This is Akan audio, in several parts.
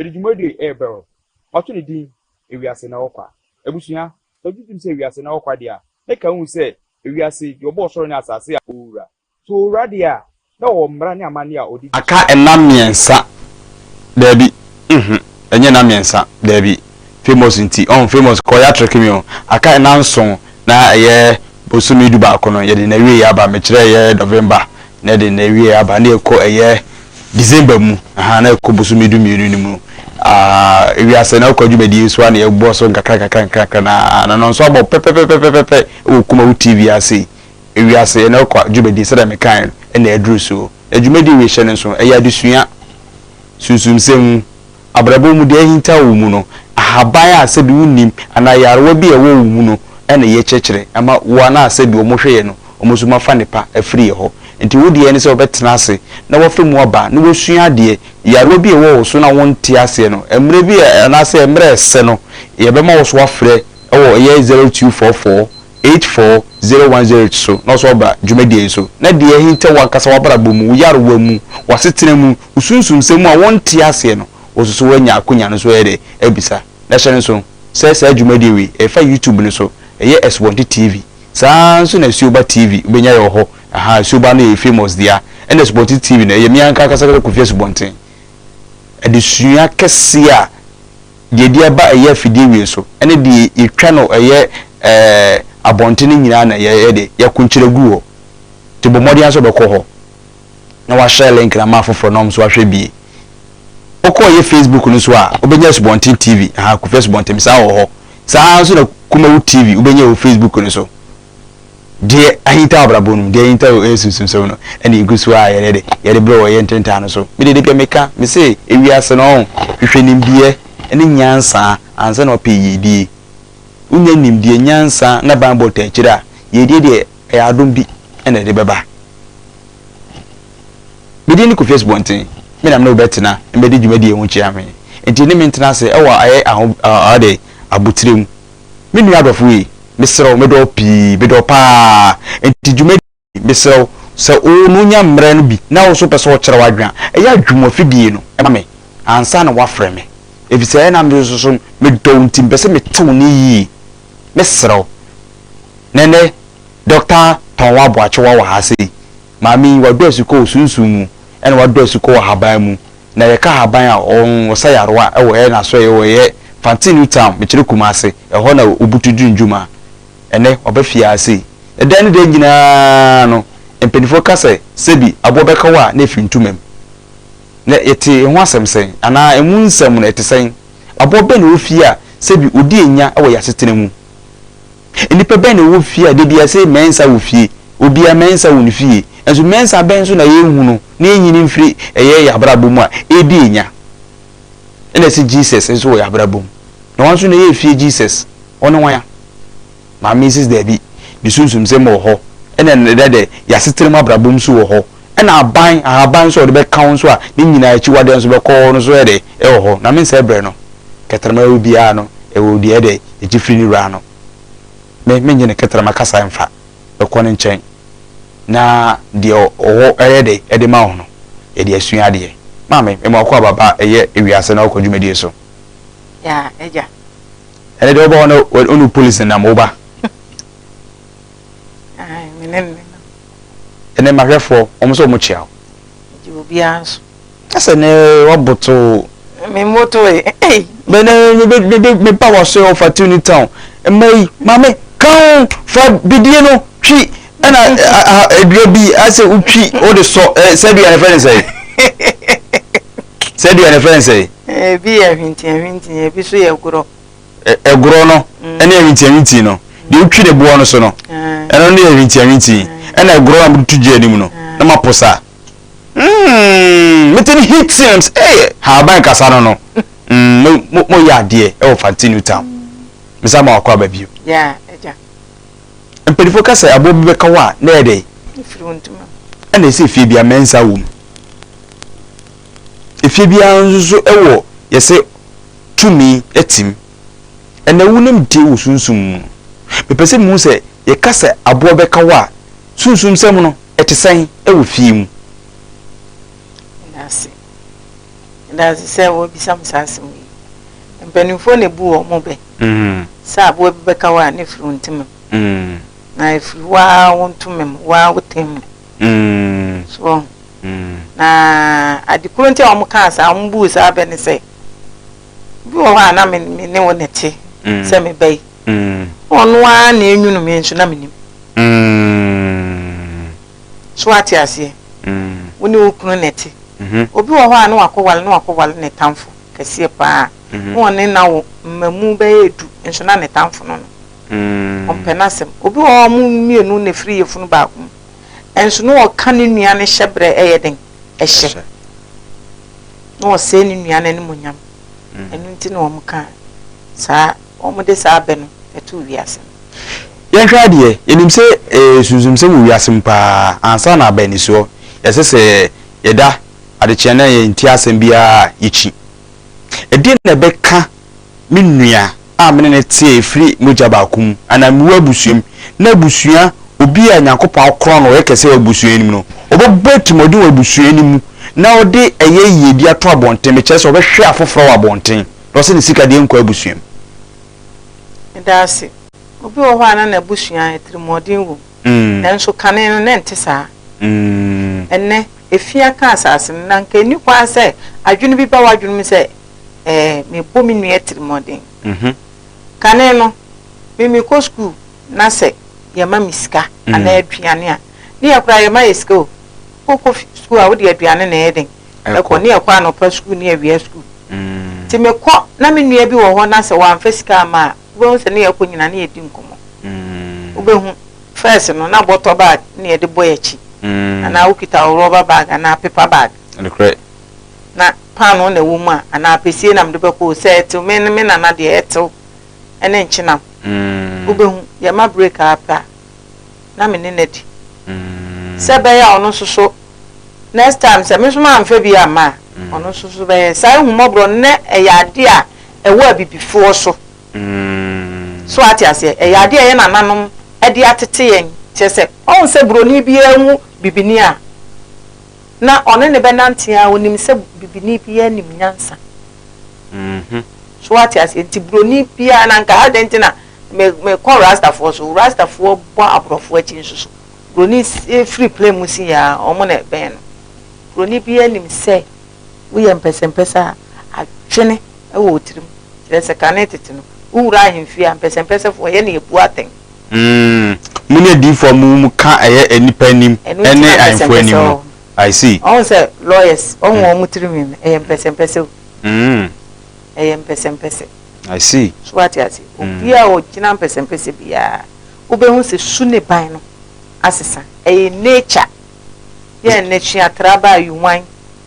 Mede dwumadie yi rebrɛ wo. Mato ne din Ewiase Na Ɛwɔ Kwa. Abusua, sɛ wogye tom sɛ ewiase na ɛwɔ kwa deɛ a, na ka hu sɛ ewiase, deɛ ɔbɔɔ ɔsoro ne asase a ɔwɔ wura. Sɛ ɔwɔ wura deɛ a, na ɔwɔ mmara ne amanneɛ a ɔde di so. Aka nna mmiɛnsa, daabi, mhm, ɛnyɛ nna mmiɛnsa, daabi, famous nti, ɔn, famous, kɔ yɛ atreke me o, aka nna nson na ɛyɛ bosome du baako no, yɛde n'awieɛ aba, mekyerɛ ɛyɛ November na yɛde n'awieɛ aba, na yɛkɔ ɛyɛ December mu, ahaa, na yɛkɔ bosome du mmienu no mu, ah, ewiase na wokɔ dwumadie so a na yɛbɔ so nkakra nkakra nkakra na na no nso abɔ pɛpɛpɛpɛpɛpɛ wɔ Kumawu TV ase yi. Ewiase na wokɔ dwumadie sɛdeɛ mekaeɛ no ɛna aduru so. Na dwumadie wei hyɛ no nso, ɛyɛ adesua, sunsumsɛm mu, Abrabɔ mu, deɛ ahinta wɔ wo mu no, ahaban a sɛbi wonnim anaa nyarewa bi a ɛwɔ wo mu no na yɛkyerɛkyerɛ ma wo anaa sɛbi wɔn hwɛ yɛn no, wɔn nso wɔafa nnepa afiri yɛn hɔ. Nti wo deɛ ne sɛ wobɛtena ase na woafa mu aba na woasua adeɛ. Nyarewa bi a ɛwɔ wo so na wonte aseɛ no, mmerɛ bi a anaasɛ mmerɛ a ɛsɛ no, yɛbɛma wo nso woafrɛ wɔ ɛyɛ 0244 840108 so na ɔsɔ aba dwumadie yi so, na deɛ ahinta w'ankasa w'abrabɔ mu, wo yarewa mu, w'asetena mu, wo sunsumsɛm mu a wonte aseɛ no, wo nso so woanya akonya no nso ayɛ dɛ abisa. Na hyɛ no nso sɛ saa dwumadie wei, ɛfa YouTube no so, ɛyɛ Asubɔnten TV. Saa ara nso na Asuoba TV, wobɛnya yɛ wɔ hɔ. Ahaa, Asuoba no yɛ famous dea. Ɛna Asubɔnten TV no, ɛyɛ me ankasa ankasa Kofi Asubɔnten. Adesua kɛseɛ a deɛ ɛde aba ɛyɛ afidie wie so ɛne deɛ yɛtwa no ɛyɛ ɛɛ abɔnten no nyinaa na yɛyɛ de yɛkonkyerɛ gu hɔ nti bɔ mmɔden ara sɛ wobɛkɔ hɔ na wahyɛ link no ama afoforɔ na wɔn nso ahwɛ bie wokɔ ɛyɛ Facebook no so a wobɛnya Asubɔnten TV aha Kofi Asubɔnten saa wɔ hɔ saa nso na Kumawu TV wobɛnya wɔ Facebook no so Deɛ ahinta wɔ abrabɔ no mu, deɛ ahinta wɔ ɛyɛ sunsumsɛm no, ɛna yɛgu so a yɛde de yɛde brɛ wɔ yɛn ntentan no so. Me deɛ da bi a meka, me se ewiase no ɔho, hwehwɛ nimdeɛ ne nyansa ansa na wapɛ yiedie. Wonya nimdeɛ, nyansa na banbɔ taa akyire a, yiedie deɛ ɛyɛ adom bi na ɛde bɛba. Me din ne Kofi Asubɔnten, me na me ne wo bɛtena na mɛdi dwumadie ho kyea me. Nti ne me ntena ase ɛwɔ ayɛ aho ɔde abotire mu. Me nua dɔfo ei, mesrɛ wo, medɔ wo pii, medɔ wo paa. Enti dwumadi yi, mesrɛ wo, sɛ wo no nya mmerɛ no bi na wo nso wopɛ sɛ wokyerɛ w'adwene a, ɛyɛ a dwom afidie no ma me ansa na woafrɛ me. Ɛfiri sɛ ɛyɛ na me nso so medɔ wo nti mepɛ sɛ mete wo nne yie. Mesrɛ wo. Na ɛnnɛ, Dɔkta Tɔnwa Boakyewa wɔ ha sei. Maame yi, wadɔ asukɔ wɔ sunsum mu, ɛna wadɔ asukɔ wɔ ahaban mu. Na yɛka ahaban a, ɔsa yarewa wɔ ɛyɛ n'asoɛeɛ wɔ ɛyɛ Fante New Town, mekyerɛ Kumase, ɛhɔ na ɔbutu di ne dwuma. Ɛnnɛ, waba fie ha sei. Na da ne da nyinaa no, mpanimfoɔ ka sɛ, sɛbi aboa bɛka wo a, na ɛfiri ntoma mu. Na yɛte ɛho asɛm sɛn? Anaa ɛmu nsɛm no, ɛte sɛn? Aboa bɛn na ɛwɔ fie a, sɛbi ɔdi anya wɔ yɛn asetena mu? Nnipa bɛn na ɛwɔ fie a da biara sɛ mɛnsa wɔ fie, obiara mɛnsa wɔ ne fie, nso mɛnsa bɛn nso na yɛnhu no na yɛnyini mfiri ɛyɛ yɛn abrabɔ mu a ɛredi yɛn nya? Ɛna ɛsɛ Jesus nso wɔ yɛn abrabɔ mu. Na wɔn nso na ɛyɛ fie Jesus, ɔne wɔn a? Maame yi sɛ daabi, ne sunsumsɛm wɔ hɔ, ɛna ne dɛ dɛ yɛn asetena mu abrabɔ mu nso wɔ hɔ, ɛna aban, ahaban nso a wɔde bɛka wo nso a ne nyinaa akyiwadeɛ nso bɛkɔ hɔ no nso yɛ dɛ ɛwɔ hɔ. Na mensɛe berɛ no, kɛtrɛma ɛwɔ biara no, ɛwɔ deɛ ɛdɛ ɛgye firi ne wura no. Me, mennye ne kɛtrɛma kasa mfa, bɛkɔ ne nkyɛn na deɛ ɔwɔ ɛyɛ dɛ ɛde ma wo no, yɛde asua adeɛ. Maame, mema wo akwaaba ba ɛyɛ ewiase na wokɔ dwumadie so. Yeah, agya. Ɛnɛ deɛ woba hɔ no, wo ne polisi nam, woba. Ae, me ne no nenam. Ɛnɛ mahwɛfoɔ, wɔn nso wɔn kyea wo. Megye obiara nso. Asɛ nɛ waboto. Me mmoto e, ei. Me ne me be me be me ba waso yɛ ɔfa Tuni town. Mma yi, maame, ka ho fa bidie no twi ɛna adua bi asɛ wotwi wode sɔ ɛ sɛ dua ne fɛ ne sɛ. Sɛ dua ne fɛ ne sɛ. Ebi yɛ hwintin hwintin, ebi so yɛ gorɔ. Ɛgorɔ no ɛne ahwintiahwinti no, deɛ wotwi ne boɔ no so no, ɛno ne ahwintiahwinti, ɛna ɛgorɔ no a mode to gya anim no, na mapo saa. Mm, mete ne hit sims, ee, haban kasa no no, mm, mo, mo, moyɛ adeɛ ɛwɔ Fante New Town. Mesa ma wakɔ aba bio. Yeah, agya. Mpanimfoɔ ka sɛ aboɔ bi bɛka wo a, na ɛyɛ dɛ? Ɛfiri wo ntoma mu. Ɛna ɛsɛ efie bi a mɛnsa wɔ mu. Efie biara nso so ɛwɔ yɛsɛ tumi tim. Ɛnnɛ wonim de wɔ sunsum mu no, mepɛ sɛ mihu sɛ yɛka sɛ aboa bɛka wo a, sunsumsɛm no, ɛte sɛn wɔ fie mu? Meda ase. Medase sɛ woabisa me saa asɛm yi. Mpanimfoɔ na ebu wɔn bɛ sɛ aboa bi bɛka wo a, na efiri wo ntoma mu. Na efiri wo ara wo ntoma mu, wo ara wo tɛn mu. So wɔn. Na ade koro nti a wɔkaa saa, wɔbuu saa bɛ ne sɛ, bi wɔ hɔ a na me ne wo na ɛte sɛ me ba yi. Na ɔno ara na enwunu me nso na menim. So wate aseɛ? Wo ne wo kunu na ɛte. Obi wɔ hɔ a na wakɔware na wakɔware ne tamfo kɛseɛ paa. Na ɔne no awo mmamu bɛyɛ du nso na ne tamfo no no. Ɔmpɛ n'asɛm. Obi wɔ hɔ a wɔn mmienu na ɛfiri yafunu baako mu nso na ɔka ne nua no hyɛberɛ ɛyɛ den ɛhyɛ. Na ɔsɛe ne nua no animuonyam. Ɛno nti na wɔka saa, wɔde saa abɛ no too wiase no. Yɛnhwɛ adeɛ, yɛnim sɛ sunsumsɛm wɔ wiase mu paa, ansa na aba anisoɔ, yɛsɛ sɛ yɛda adekyeɛ na yɛntie asɛm biara a yɛkyi. Ɛdeɛn na ɛbɛka me nua a me ne no te a yɛfiri mogya baako mu anaa mewɔ abusua mu, na abusua, obi a Nyankopɔn akorɔn no ɔyɛ kɛseɛ wɔ abusua no mu no, ɔbɛbɔ atirimuɔden wɔ abusua no mu na ɔde ɛyɛ yiedie ato abɔnten, mekyerɛ sɛ ɔbɛhwɛ afoforɔ wɔ abɔnten na ɔsɛ ne sika deɛ nkɔ abusua mu. Meda ase. Obi wɔ hɔ a na n'abusua atirimuɔden wom, nanso kane no na ɛnte saa. Ɛnnɛ, efi aka asase no, na anka enni kwan sɛ adwene bi ba w'adwene mu sɛ, Ɛɛ, mebɔ me nua atirimuɔden. Kane no, me mekɔ sukuu na sɛ yɛma me sika anaa aduane a, ne yɛ koraa yɛma yɛ sika o. Wokɔ sukuu a, wode aduane na ɛyɛ den ɛkɔ. Ne yɛkɔ anɔpa sukuu ne awia sukuu. Nti mekɔ na me nua bi wɔ hɔ na sɛ wamfa sika amma a, wobɛhu sɛ ne yɛkɔ nyinaa ne yɛdi nkɔmmɔ. Wobɛhu, first no, na bɔtɔ bag na yɛde bɔ yɛn akyi. Anaa wokita wo rɔba bag anaa paper bag. Nokorɛ. Na paanoo na ɛwɔ mu a, anaa apɛsie na mede bɛkɔ o, sɛ ɛtew, me me nana deɛ ɛtew ne nkyenam. Wobɛhu, yɛma break ara pɛ a, na me ne no adi. Sɛ ɛbɛyɛ a ɔno nso so, next time sɛ me nso mamfa bi amma a, ɔno nso so bɛyɛ. Saa ahummɔborɔ no, na ɛyɛ adeɛ a ɛwɔ abibifoɔ so. So ate aseɛ? Ɛyɛ adeɛ a yɛn nananom de atete yɛn. Kyerɛ sɛ, wahu sɛ buroni biara hu bibini a, na ɔne no bɛnante ara, ɔnim sɛ bibini biara nim nyansa. So wate aseɛ? Nti buroni biara, na nka adɛn nti na me mekɔ Rastafoɔ so, Rastafoɔ bɔ aborɔfoɔ akyi nso so. Buroni firi plane mu si yɛ a, wɔn na ɛbɛn no. Buroni biara nim sɛ woyɛ mpɛsɛmpɛsɛ a, adwene wɔ wo tirim. Kyerɛ sɛ kane tete no, wowura ahemfie a, mpɛsɛmpɛsɛfoɔ yɛ na yɛbu atɛn. Mm, mo ne adiyifoɔ a mo mu ka ɛyɛ nnipa anim Ɛno nti ne na ahemfo mpɛsɛmpɛsɛ anim wɔ no. hɔ. I see. Ɔhu sɛ lawyers, ɔhu wɔn tirinwi no, ɛyɛ mpɛsɛmpɛsɛ o. Mm. Ɛyɛ mpɛsɛmpɛsɛ. I see. So wate ase? Obiara a ɔgyina mpɛsɛmpɛsɛ biara, wobɛhu sɛ su ne ban no asesa. Ɛyɛ nature. Yɛ nnɛ sua traba a yuwan,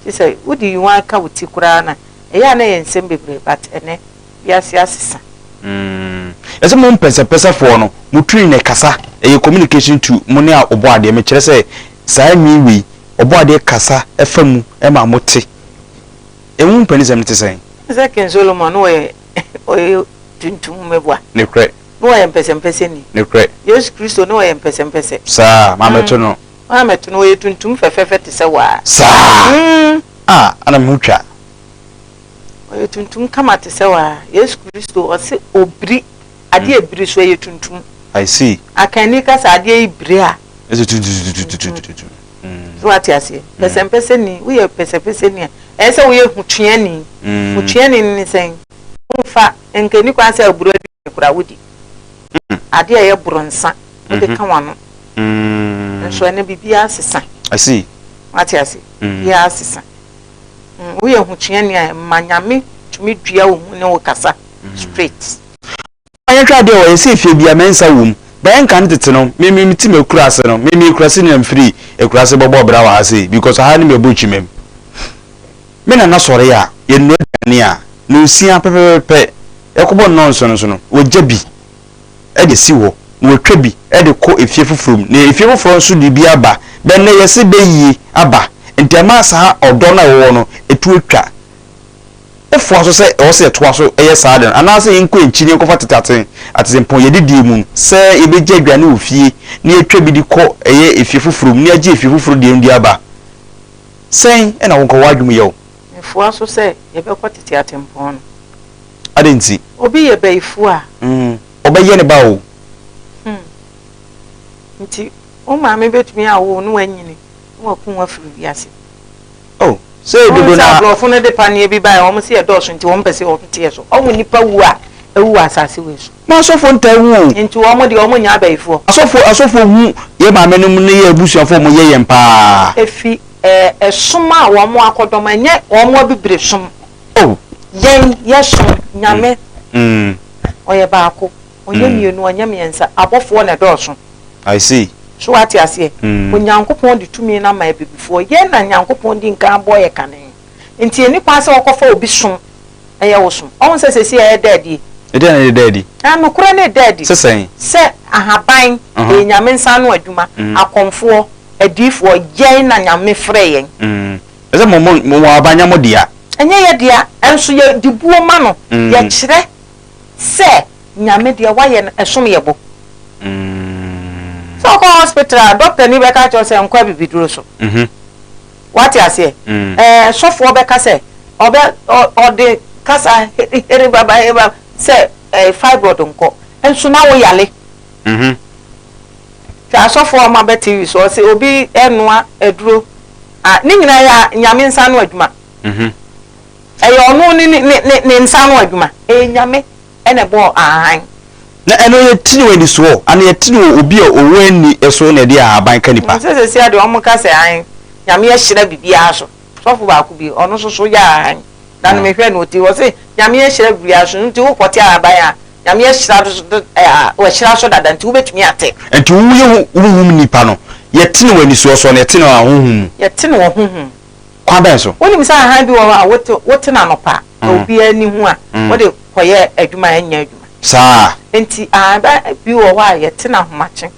kyerɛ sɛ wode yuwan ka wo ti koraa no a, ɛyɛ a na ɛyɛ nsɛm bebree but ɛnnɛ wiase asesa. Mm. Ɛsɛ mo mpɛsɛpɛsɛfoɔ no, mo tiri na ɛkasa, ɛyɛ communication to mo ne a Ɔbɔadeɛ, mekyerɛ sɛ saa nwi wei, Ɔbɔadeɛ kasa fa mu ma mo te. Emu mpanisɛm no te sɛn? Sɛ King Solomon no ɔyɛ ɔyɛ tuntum meboa. Nokorɛ. Na ɔyɛ mpɛsɛmpɛsɛni. Nokorɛ. Yesu Kristo no ɔyɛ mpɛsɛmpɛsɛ. Saa, mammɛto no. Mammɛto no, ɔyɛ tuntum fɛfɛɛfɛ te sɛ wo ara. Saa! Ah, ana me ho twa. Ɔyɛ tuntum kama te sɛ wo ara. Yesu Kristo, ɔse obiri, adeɛ ebiri so ɛyɛ tuntum. I see. Akanni ka sɛ adeɛ yi biri a. Ɛsɛ tuntuntuntuntuntuntum. So wate aseɛ? Pɛsɛmpɛsɛni, woyɛ pɛsɛpɛsɛni a, ɛyɛ sɛ woyɛ hutuani. Hutuani no ne sɛn? Womfa, nka ɛni kwan sɛ aburo aduane koraa wodi. Adeɛ a ɛyɛ borɔnsa, wode ka w'ano. Nso ɛnɛ biribiara asesa. I see. Wate ase? Biribiara asesa. Woyɛ hutuani a, ɛma Nyame tumi dua wo mu ne wo kasa straight. Yɛnhwɛ adeɛ wɔ yɛsɛ efie bia mɛnsa wom bɛyɛ nka ne tete no me me te m'akuraase no me me kurase na mfiri akuraase bɔbɔ bra wɔ ha sei because ha ne m'aburukyi mɛm me nana sɔre a yɛnua aduane a nonsia pɛpɛpɛpɛ yɛkɔbɔ nnɔnso no so no wɔgya bi de si hɔ na wɔatwa bi de kɔ efie foforɔ mu na efie foforɔ nso de bi aba bɛ nnɛ yɛse bɛyie aba nti ama saa ɔdɔ no a ɛwɔ hɔ no ɛtu atwa. Wofoa so sɛ ɛwɔ sɛ yɛtoa so yɛ saa ade no, anaasɛ yɛnkɔ akyiri na yɛnkɔfa tete aten atesempɔn yɛn adidie mu no, sɛ yɛbɛgye aduane wɔ fie na yɛatwa bi de kɔ ɛyɛ efie foforɔ mu na yɛagye efie foforɔ deɛ no de aba? Sɛn na wo nka w'adwene mu yɛ wo? Mefoa so sɛ yɛbɛkɔ tete atempɔn no. Adɛn nti? Obi yɛ bayifoɔ a. Mm, ɔbɛyɛ ne ba o. Hmm. Nti wo maame bɛtumi awo wo na wanyini na waku wo afiri wiase. Oh, sɛ dodo na. Wɔn sɛ aborɔfo no de paneɛ bi baeɛ, wɔn se yɛdɔɔso nti wɔn pɛ sɛ wɔn teɛ so. Wɔn nnipa wu a, awu wɔ asase wei so. Ma asɔfoɔ ntaa wu o. Nti wɔn deɛ wɔn nyɛ abayifoɔ. Asɔfoɔ asɔfoɔ hu yɛ maame nom ne yɛ abusuafoɔ wɔn yɛ yɛn paa. Efi ɛɛ ɛsom a wɔn akɔdɔm ɛnyɛ wɔn abibire som. Oh. Yɛn yɛ som Nyame. Ɔyɛ baako ɔnyɛ mmienu ɔnyɛ mmiɛnsa abɔfoɔ na ɛdɔɔso. I see. So wate aseɛ? Onyankopɔn de tumi no ama abibifoɔ. Yɛn na Nyankopɔn di nkan bɔɔ yɛ kane. Nti ɛnni kwan sɛ wɔkɔfa obi som yɛ wo som. Ɔhu sɛ seesei ɛreda adi? Ɛdeɛn na ɛreda adi? Ah, nokorɛ no reda adi. Sɛ sɛn? Sɛ ahaban, ɛyɛ Nyame nsa ano adwuma, akɔmfoɔ, adiyifoɔ, yɛn na Nyame frɛɛ yɛn. Ɛsɛ mo, mo, mo ahaban nyɛ mo dea. Ɛnyɛ yɛ dea, nso yɛde buo ma no, yɛkyerɛ sɛ Nyame deɛ wayɛ no ɛsom yɛ bo. Sɛ wokɔ hospital a, doctor ni bɛka akyerɛ wo sɛ nkɔ abibiduro so. Wate aseɛ? Ɛɛ sɔfoɔ bɛka sɛ ɔbɛ ɔde kasa here baba here baba sɛ ɛɛ fibroid nkɔ. Nso na wo yale. Hwɛ asɔfoɔ a wɔn aba TV so ɔse obi ɛnoa aduro a ne nyinaa yɛ Nyame nsa ano adwuma. Ɛyɛ ɔno ne ne ne ne nsa ano adwuma. Ɛyɛ Nyame ɛna ɛbɔɔ ahahan. Na ɛno yɛte no wɔ anisoɔ anaa yɛte no wɔ obi a ɔwɔ ani so na ɛde ahaban ka nipa? Sɛ seesei deɛ wɔn ka sɛ ahan Nyame ahyira biribiara so. Sɔfo baako bi ɔno nso so yɛ ahan. Da no mehwɛ no ɔti ɔse Nyame ahyira biribiara so nti wo kɔte ahaban a Nyame ahyira so wahyira so dada nti wobɛtumi ate. Nti wo yɛ honhom nipa no yɛte no wɔ anisoɔ so anaa yɛte no wɔ ahonhom mu? Yɛte no wɔ honhom mu. Kwan bɛn so? Wonim sɛ ahan bi wɔ hɔ a wote wote no anɔpa a obiara nni ho a wode kɔyɛ adwuma a ɛnyɛ adwuma. Saa. Enti ahaban bi wɔ hɔ a yɛte no ahomakye.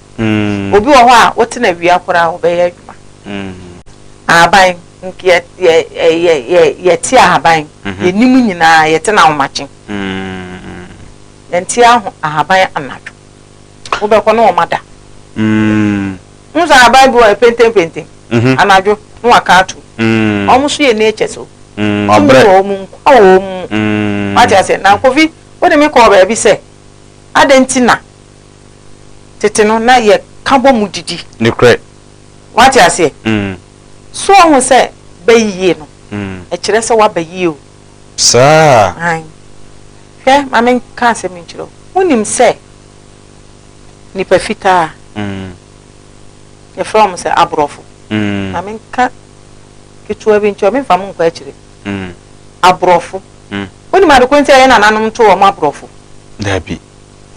Obi wɔ hɔ a wote no awia koraa a ɔbɛyɛ adwuma. Ahaban, nk yɛ yɛ yɛ yɛ yɛte ahaban, yɛnim nyinaa yɛte no ahomakye. Yɛnte aho ahaban anadwo. Wobɛkɔ na wɔada. Wohu sɛ ahaban bi wɔ hɔ ɛpentempenten. Anadwo na waka atom. Wɔn nso yɛ natures o. Tumi wɔ wɔn mu, nkwa wɔ wɔn mu. Wate aseɛ? Na Kofi, wode me kɔɔ baabi sɛ, adɛn nti na tete no na yɛka bɔ mu didi? Nokorɛ. Wate aseɛ? So woahu sɛ bayie no, ɛkyerɛ sɛ woaba yie o. Saa. Ae. Hwɛ, ma menka asɛm yi nkyerɛ wo. Wonim sɛ nnipa fitaa, yɛfrɛ wɔn sɛ aborɔfo. Ma menka ketewa bi nkyerɛ wo, memfa mo nkɔ akyire. Aborɔfo. Wonim ade ko nti a yɛn nananom too wɔn aborɔfo? Dabi.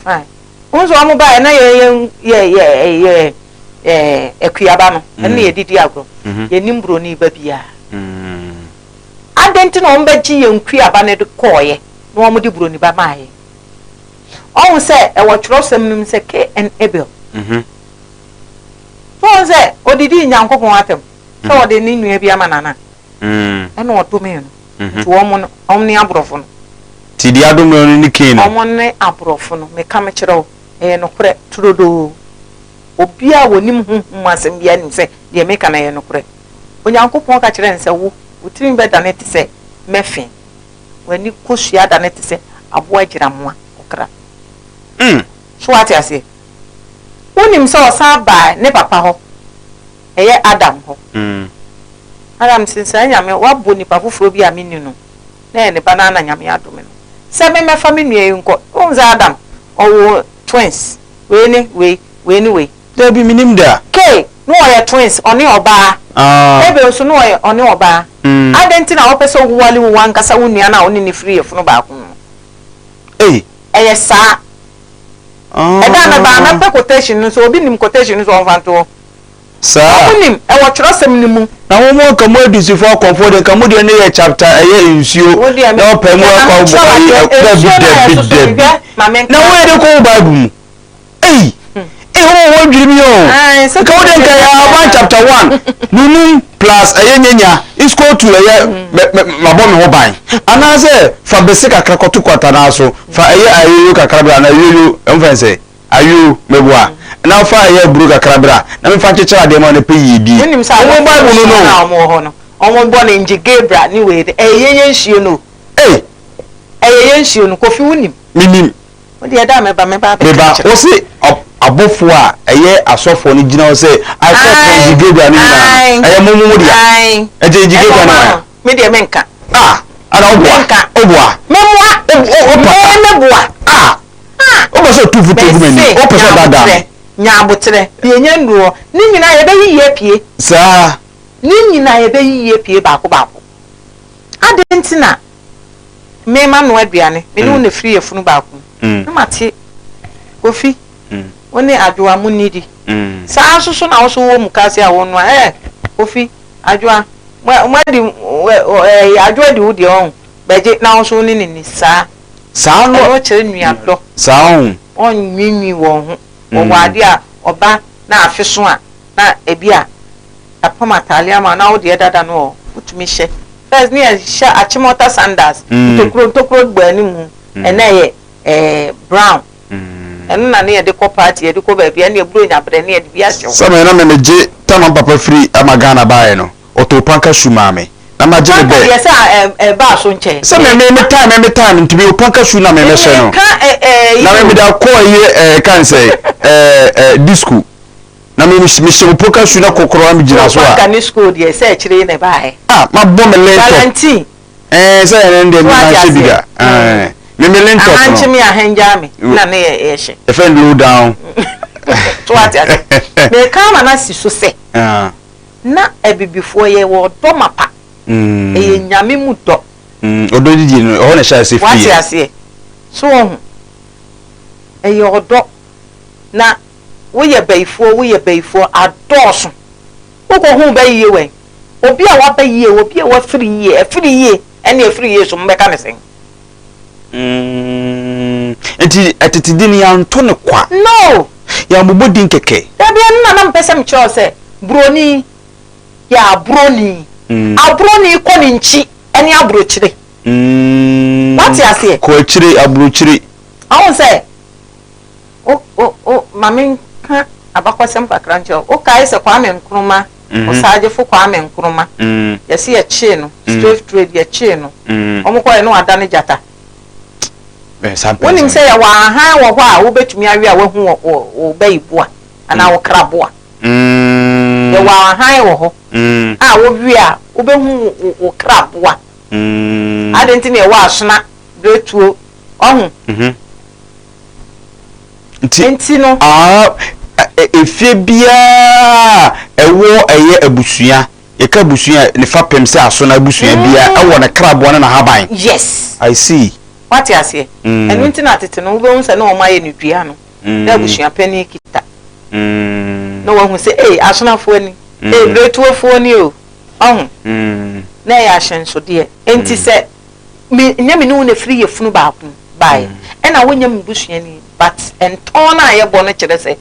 Fine. Wohu sɛ wɔn baeɛ na yɛn yɛ yɛ yɛ yɛ akuaba no, ɛno na yɛde di agorɔ. Yɛnnim buroni ba biara. Adɛn nti na wɔbɛgye yɛn kuaba no de kɔeɛ na wɔde buroni ba maa yɛn? Ɔhu sɛ ɛwɔ twerɛsɛm no mu sɛ Cain and Abel. So ɔhu sɛ ɔdidii Nyankopɔn atɛm sɛ ɔde ne nua bi ama no anaa? Ɛna ɔdomee no. Nti wɔn no, wɔn ne aborɔfo no. Nti deɛ adome no ne Cain no? Wɔn ne aborɔfo no. Meka mekyerɛ wo, ɛyɛ nokorɛ turodoo. Obiara a ɔnim honhom mu asɛm biara nim sɛ deɛ meka no ɛyɛ nokorɛ. Onyankopɔn ka kyerɛɛ no sɛ, Wo, wo tirinwi bɛdane te sɛ mmɛfe, w'ani kosua adane te sɛ aboa agyiramoa ɔkra. So woate aseɛ? Wonim sɛ ɔsan baa ne papa hɔ, ɛyɛ Adam hɔ. Adam se, Saa Nyame, woabɔ nipa foforɔ bi a menni no, na ɛyɛ ne ba no ara na Nyame adome no sɛ memmɛfa me nua yi nkɔ. Wohu sɛ Adam, ɔwoo twins, wei ne wei, wei ne wei. Dabi, mennim da. Kay, na wɔyɛ twins, ɔne ɔbaa. Abel nso, na ɔyɛ ɔne ɔbaa. Adɛn nti na wopɛ sɛ wowale wo ankasa wo nua no a wo ne no firi yafunu baako mu no? Ei! Ɛyɛ saa. Ɛda a mɛba a, mɛpɛ quotation no, sɛ obi nim quotation no nso a, ɔmfa nto hɔ. Saa. Wɔn nim, ɛwɔ twerɛsɛm no mu. Na mo mo nka mo adisifo akɔmfoɔ deɛ nka mo deɛ no yɛ chapter ɛyɛ nsuo Wo deɛ na ɔpɛ mu me, akɔ hwɛ, bɔ ma ayi menkyerɛ wo adeɛ, dabi nsuo no a dabi yɛsoso no, dabi hwɛ, ma menka. Na wo yɛ de kɔ wo bible mu. Ei! Ei wo ho dwiri mi o. Ae, sɛ Nka wo deɛ nka yɛ ahaban chapter 1 nunum plus ɛyɛ nyanya is equal to ɛyɛ mɛ mɛ mabɔ me ho ban. Anaasɛ fa bese kakra kɔto kwata no ara so, fa ɛyɛ ayoyo kakra bra anaa yoyo ɛmfa nsɛ ayo meboa na fa ɛyɛ aburo kakra bra na memfa nkyekyere adeɛ ma wo na pɛ yiedie. Wonim sɛ Wo abɔfoɔ Bible no nson no. a wɔwɔ hɔ no, wɔn bɔ no ngye Gabriel ne wei no, ɛyɛ yɛn yɛn nsuo no o. Ei! Ɛyɛ yɛn nsuo no, Kofi wonim? Menim. Wo deɛ da a mɛba, mɛba abɛka Meba, akyerɛ. wo se abɔfoɔ a ɛyɛ asɔfoɔ no gyina hɔ sɛ I call upon Ae, Ngye Gabriel no nyinaa ae, no, ɛyɛ mo mo mo dea? ae. Ɛnti Ngye Ɛna Gabriel ɔma ne hwan? no, me deɛ menka. Ah! Ana woboa? Menka. Woboa? Memmoa. Wo, wo, wopata? Me, meboa. Ah! Ah! Wopɛ sɛ otu mfuturo gu m'ani? Mese, Wopɛ sɛ nya ɔdaadaa aboterɛ, me? nya aboterɛ. Deɛ ɛnya nnuru hɔ, ne nyinaa yɛbɛyiyi apue. Saa. Ne nyinaa yɛbɛyiyi apue baako baako. Adɛn nti na me manoa aduane, me ne wo na ɛfiri yafunu baako mu, na mate Kofi, wo ne Adwoa monnidi. Saa ara nso so na wo nso wowɔ mukaase a wonoa, ɛɛ Kofi, Adwoa, moadi, ɛɛ Adwoa di wo deɛ ɔho, bɛgye na wo nso wo ne no nni. Saa. Saa no. Ɛno kyerɛ nuadɔ. Saa ɔho. Wɔnnwiinwii wɔn ho. Wɔwɔ adeɛ a ɔba na afe so a, na ebi a yɛapam ataade ama wo na wo deɛ dada no wɔ hɔ, wotumi hyɛ. First ne yɛhyɛ Achimota sandals, ntokuro ntokuro bɔ anim, ɛnɛ ɛyɛ ɛɛ brown. Ɛno na ne yɛde kɔ party, yɛde kɔ baabi, ɛne Buronya berɛ ne yɛde bi ahyɛ hɔ. Sɛ me na me megye time a me papa firi ama Ghana baeɛ no, ɔtoo panka shoe maa me. Na magye ne Panka bɛ. deɛ sɛ ɛbaa so nkyɛn. Sɛ me me me time me me time nti me panka shoe na me mɛhyɛ no. Meka ɛ ɛ Na me mede akɔ ɛyɛ ɛɛ kan sɛ ɛɛ ɛɛ disco. Na me mehyɛ wo poka shoe na kɔkɔrɔ na me gyina so a. Panka ne school deɛ sɛ akyire yi na ɛbaeɛ. Ah mabɔ me lane top. Valentine. Ɛɛ sɛ ɛno deɛ me manhyɛ bi da. Ɛɛ me me lane top no. Ahankye me ahangyaa me na ne yɛ yɛhyɛ. Yɛfrɛ no low down. So wate aseɛ. Meka ama no asi so sɛ. Na abibifoɔ yɛ wɔ ɔdɔ mapa. Ɛyɛ Nyame mu dɔ. Ɔdɔ didie no ɛhɔ na ɛhyɛ aseɛ firi Wate yɛ. aseɛ. So woahu. Ɛyɛ ɔdɔ. Na woyɛ bayifoɔ woyɛ bayifoɔ adɔɔso. Wokɔ hu bɛ yie wɛn? Obi a waba yie, obi a wafiri yie, afiri yie ɛne afiri yie so mobɛka no sɛn? Mm, nti ɛtete din no yɛanto no kwa. No! Yɛammobɔ din kɛkɛ. Dabi, ɛno na na mepɛ sɛ mekyerɛ wo sɛ buroni yɛ aburoni. Mm. Aburoni kɔ ne nkyi ɛne aburokyire. Mm. Wate aseɛ? Kɔ akyire, aburokyire. Ɔhu sɛ O o o ma menka abakɔsɛm kakra nkyerɛ wo. Wokae sɛ Kwame Nkrumah, Ɔsagyefo Kwame Nkrumah, yɛse yɛkyee no, slave trade, yɛkyee no. Wɔkɔeɛ na wadane gyata. Wonim sɛ yɛwɔ ahan wɔ hɔ a wobɛtumi awe a woahu wo wo wo bayiboa anaa wo kraboa. Yɛwɔ ahan wɔ hɔ a wowe a wobɛhu wo wo wo kraboa. Adɛn nti na yɛwɔ asona, biretuo, wahu? Nti, Nti no. Aa, efie biara a ɛwɔ ɛyɛ abusua, yɛka abusua a, ne fapem sɛ aso no abusua biara ɛwɔ ne kraboa ne n'ahaban. Yes. I see. Wate aseɛ? Ɛno nti na tete no wobɛhu sɛ na wɔayɛ no dua no, na abusua panin kita. Na wahu sɛ, ei, asonafoɔ ni, ei, biretuofoɔ ni o. Wahu? Na ɛyɛ ahyɛnsodeɛ. Enti sɛ me nyɛ me ne wo na ɛfiri yafunu baako mu baeɛ ɛna wonyɛ me busuani but ntɔn no a yɛbɔ no kyerɛ sɛ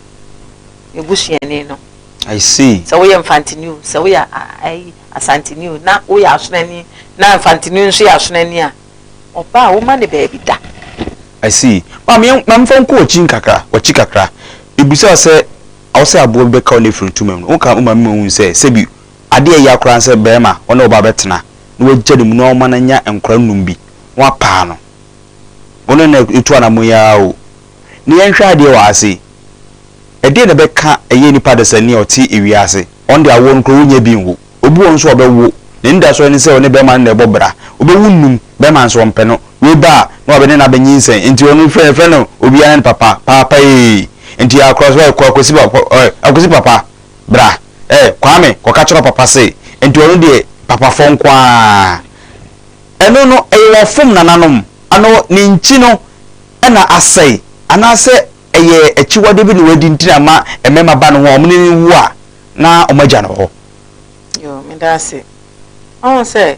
me busuani no. I see. Sɛ woyɛ Mfantini o, sɛ woyɛ ayi Asanteni o, na woyɛ Asonani na Mfantini nso yɛ Asonani a, ɔba a woma no baabi da. I see. Maame yɛn maame fa nkɔ w'akyi nkakra, w'akyi kakra. Mebisa wo sɛ awɔ sɛ aboa bi bɛka wo na afiri ntoma mu no, woka wo maame ma ohun sɛ sɛbi adeɛ a ɛya koraa ne sɛ barima ɔne ɔbaa bɛtena na wagya ne mu na wama no anya nkwadaa nnum bi na wapaa no. Wo ne no retu anammɔn yi ara o. Na yɛnhwɛ adeɛ wɔ ha sei. Ɛdeɛn na ɛbɛka ɛyɛ nipa dasani a ɔte ewiase? Ɔno deɛ awoɔ no koraa ɔnnya bi nwo. Obi wɔ hɔ nso a ɔbɛwo. N'anidasoɔ ne sɛ ɔne barima no na ɛbɔ bra. Ɔbɛwo nnum, barima nso ɔmpɛ no. Wei ba a, na wabɛne no abɛnyinsɛn. Enti ɔno frɛ yɛfrɛ no obiara ne ne papa, paapa ee. Enti akora so ɛ, kɔ Akwasi papa, ɛ, Akwasi papa, bra. Ɛ, Kwame, kɔka kyerɛ papa se. Enti ɔno deɛ, papafɔ nko ara. Ɛno no, ɛyɛ wafom nananom? Ano ne nkyi no na asɛe? Anaasɛ ɛyɛ akyiwadeɛ bi na wadi nti na ama mmarima ba ne ho a wɔne no wu a na wɔagya no hɔ? Yoo, meda ase. Woahu sɛ,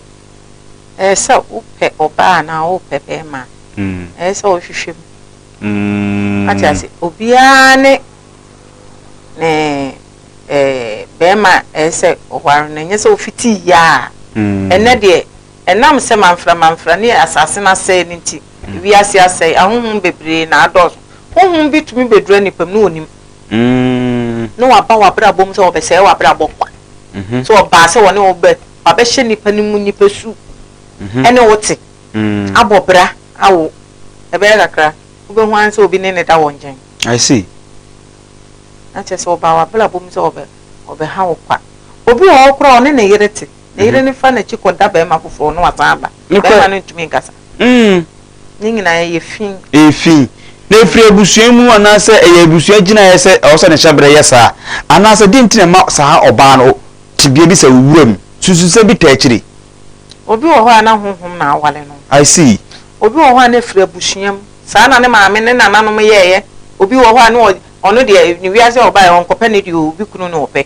ɛyɛ sɛ wopɛ ɔbaa anaa wopɛ barima a, ɛyɛ sɛ wohwehwɛ mu. Wate ase? Obiara ne ne eh, barima a ɛyɛ sɛ ɔware no, ɛnyɛ sɛ ofitii yɛ a. Ɛnnɛ deɛ, ɛnam sɛ mamfra mamfra ne asase no asɛe no nti, wiase asɛe, ahonhom bebree na adɔɔso. Honhom bi tumi bɛdura nipa mu na ɔnim, na waba w'abrabɔ mu sɛ ɔbɛsɛe w'abrabɔ kwa. Sɛ ɔbaa sɛ ɔne wo bɛ Wabɛhyɛ nipa no mu nipa su ɛne wo te abɔ bra awo. Ɛbɛyɛ kakra, wobɛhu ara sɛ obi ne no da wɔ nkyɛn. I see. Na kyerɛ sɛ ɔbaa w'abrabɔ mu sɛ ɔbɛ ɔbɛha wo kwa. Obi wɔ hɔ koraa ɔne ne yere te, ne yere no fa n'akyi kɔda barima foforɔ na wasan aba. Barima no ntumi nkasa. Mm. Ne nyinaa ɛyɛ fi. Ɛyɛ fi. Na ɛfiri abusua mu anaasɛ ɛyɛ abusua gyinaeɛ sɛ ɛwɔ sɛ ne hyɛberɛ yɛ saa? Anaasɛ deɛ nti na ɛma saa ɔbaa no tebea bi sɛ owura mu? Sususɛ bi taa akyire. Obi wɔ hɔ a na honhom na aware no. I see. Obi wɔ hɔ a na ɛfiri abusua mu. Saa na ne maame ne nananom yɛeɛ. Obi wɔ hɔ a na ɔno deɛ ne wiase a ɔbaeɛ ɔnkɔpɛ ne deɛ o, obi kunu na ɔpɛ.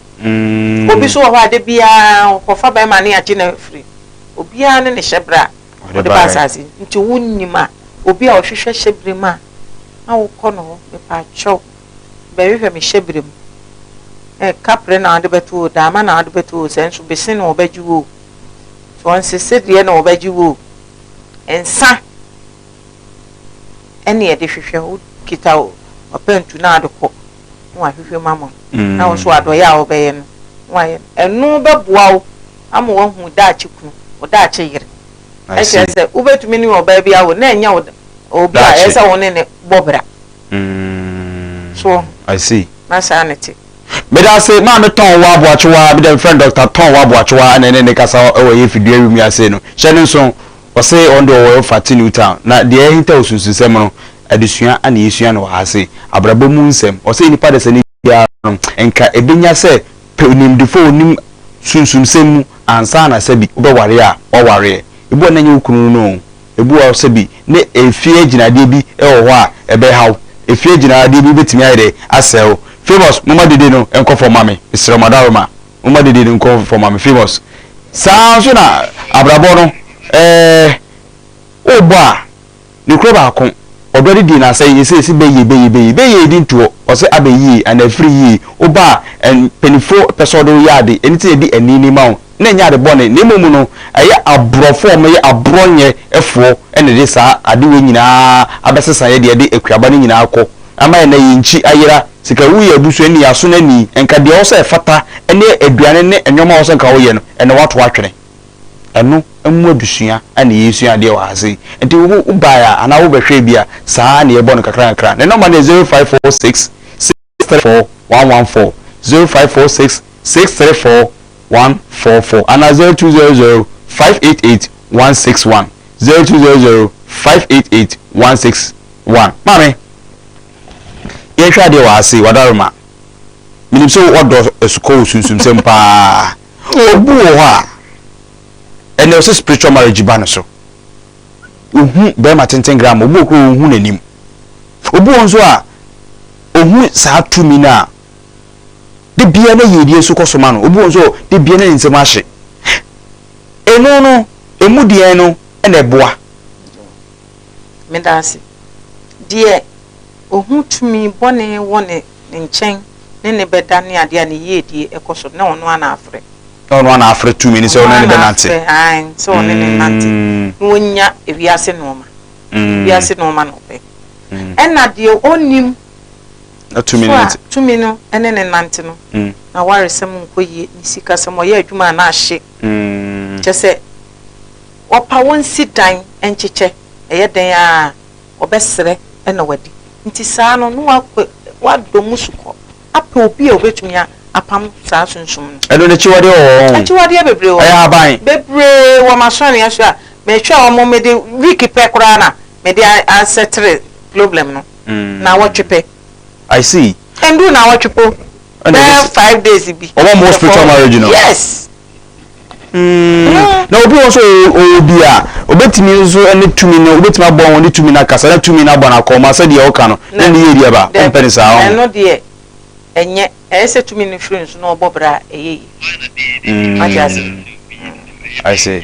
Obi nso wɔ hɔ a da biara ɔkɔfa barima ne agye no afiri. Obiara ne ne hyɛberɛ a ɔde ba asase yi. Nti wonnim a, obi a ɔhwehwɛ hyɛberɛ mu a, na wokɔ no hɔ, mepaakyɛw, bɛhwehwɛ me hyɛberɛ mu. Ɛ, kaprɛ na wode bɛto o, daama na wode bɛto o, sɛ nso bese na wɔbɛgye wo o, sɛ ɔnsese deɛ na wɔbɛgye wo o, nsa ɛne yɛde hwehwɛ, wokita ɔpɛntu na wode kɔ na wahwehwɛ mu ama wo, na wo nso adɔeɛ a wobɛyɛ no na wayɛ no. Ɛno bɛboa wo ama woahu wo daakye kunu, wo daakye yere. Ɛkyerɛ sɛ wobɛtumi ne ɔbaa bi awo na ɛnyɛ obi a ɛyɛ sɛ wo ne ne bɔ bra. So I see. Na saa ne te. Meda ase maame tɔn wo aboakyewa bi dɛ mefrɛ no Doctor tɔn wo aboakyewa ɛna ɛne ne kasa wɔ yɛ fidua wimu ase no hyɛ ne nso ɔse ɔno deɛ ɔwɔ Fati New Town na deɛ ɛhinta wɔ sunsunsɛm no adesua ana yɛsua no wɔ ha se abrabɔ mu nsɛm ɔse nipa dasani biara no nka ɛbɛnya sɛ pɛ onimdefo a onim sunsumsɛm mu ansa na sɛbi wobɛware a wawareɛ ebi wɔ na ɛnyɛ wo kunu no o Ebi wɔ hɔ sɛbi ne efie agyinadeɛ bi wɔ hɔ a ɛbɛha wo. Efie agyinadeɛ bi bɛtumi ayɛ dɛ asɛe wo. Famous, momma dede no nkɔ fam ma me. Mesrɛ mo, Adaworoma, momma dede no nkɔ fam ma me. Famous, saa ara nso na abrabɔ no, ɛɛ, wobɔ a, nokorɛ baako, ɔdɔ de die no asɛe, ɛsɛ ɛsi bɛyie, bɛyie, bɛyie, bɛyie di ntoɔ, ɔsɛ abɛ yie anaa afiri yie. Woba a, mpanimfoɔ pɛ sɛ wɔde wo yɛ ade, ɛno nti na yɛde anini ma wo. na ɛnyɛ ade bɔne, na mmom no, ɛyɛ aborɔfo a wɔyɛ aborɔnyɛfoɔ na ɛde saa ade wei nyinaa abɛsesa yɛ deɛ ɛde akuaba no nyinaa kɔ ama yɛn na yɛn nkyi ayera. Sika wu yɛ abusuani, asonani, nka deɛ ɛwɔ sɛ ɛfata ne aduane ne nneɛma a ɛwɔ sɛ nka woyɛ no, ɛnɛ woato atwene. Ɛno mu adesua na yɛresua adeɛ wɔ ha sei. Nti wo wobaeɛ a anaa wobɛhwɛɛ bi a, saa na yɛbɔ no kakra kakra. Ne nɔmba no yɛ 0546 634 114, 0546 634 144 anaa 0200 588 161, 0200 588 161. Maame, yɛnhwɛ adeɛ wɔ ha sei, Wadaroma. Menim sɛ wɔdɔ asukɔ wɔ sunsumsɛm paa. Obi wɔ hɔ a, ɛnɛ ɔsɛ spiritual marriage ba no so. Ohu bɛrima tenten gram, obi wɔ koro ohu n'anim. Obi wɔ nso a, ohu saa tumi no a, da biara na yiedie nso kɔ so ma no. Obi wɔ nso da biara na ne nsam ahye. Eno no, emu deɛn no na ɛboa? Meda ase. Deɛ ohu tumi bɔne wɔ ne nkyɛn ne ne bɛda ne adeɛ a ne yiedie kɔ so no, na ɔno ara na afrɛ. Na ɔno ara na afrɛ tumi no sɛ ɔne ne bɛnante. Ɔno ara na afrɛ, ae, sɛ ɔne ne nante na ɔnya ewiase nnoɔma. Ewiase nnoɔma na ɔpɛ. Ɛna deɛ ɔnnim tumi so a tumi no ne ne nante no, n'awaresɛm nkɔ yie, ne sikasɛm, ɔyɛ adwuma a na ahye. Kyerɛ sɛ, ɔpa wɔnsi dan nkyekyɛ, ɛyɛ dɛn ara a, ɔbɛsrɛ na wadi. Nti saa no, na wakɔ, wadɔ mu sukɔ apɛ obi a obetumi apam saa sunsum no. Ɛno no akyiwadeɛ wɔ hɔ? Akyiwadeɛ bebree wɔ hɔ. Ɛyɛ ahaban? Bebree wɔ m'asɔreɛ so a mehwɛ wɔn, mede week pɛ koraa na mede asɛtere problem no. Naawɔtwe pɛ. I see. Ɛnduu naawɔtwe po. Bɛyɛ 5 days bi. Wɔn mo spiritual marriage no. Yes. Na obi wɔ nso ɔwɔ bi a obetumi nso ne tumi no obetumi abɔ wɔn ne tumi no akasa na tumi no abɔ no akɔma sɛdeɛ ɔka no na ne yie deɛ ba ɔmpɛ ne saa ɔho. Ɛno deɛ ɛnyɛ ɛyɛ sɛ tumi no firi nso na ɔbɔ bra a ɛyɛ yie. Wate ase. I see.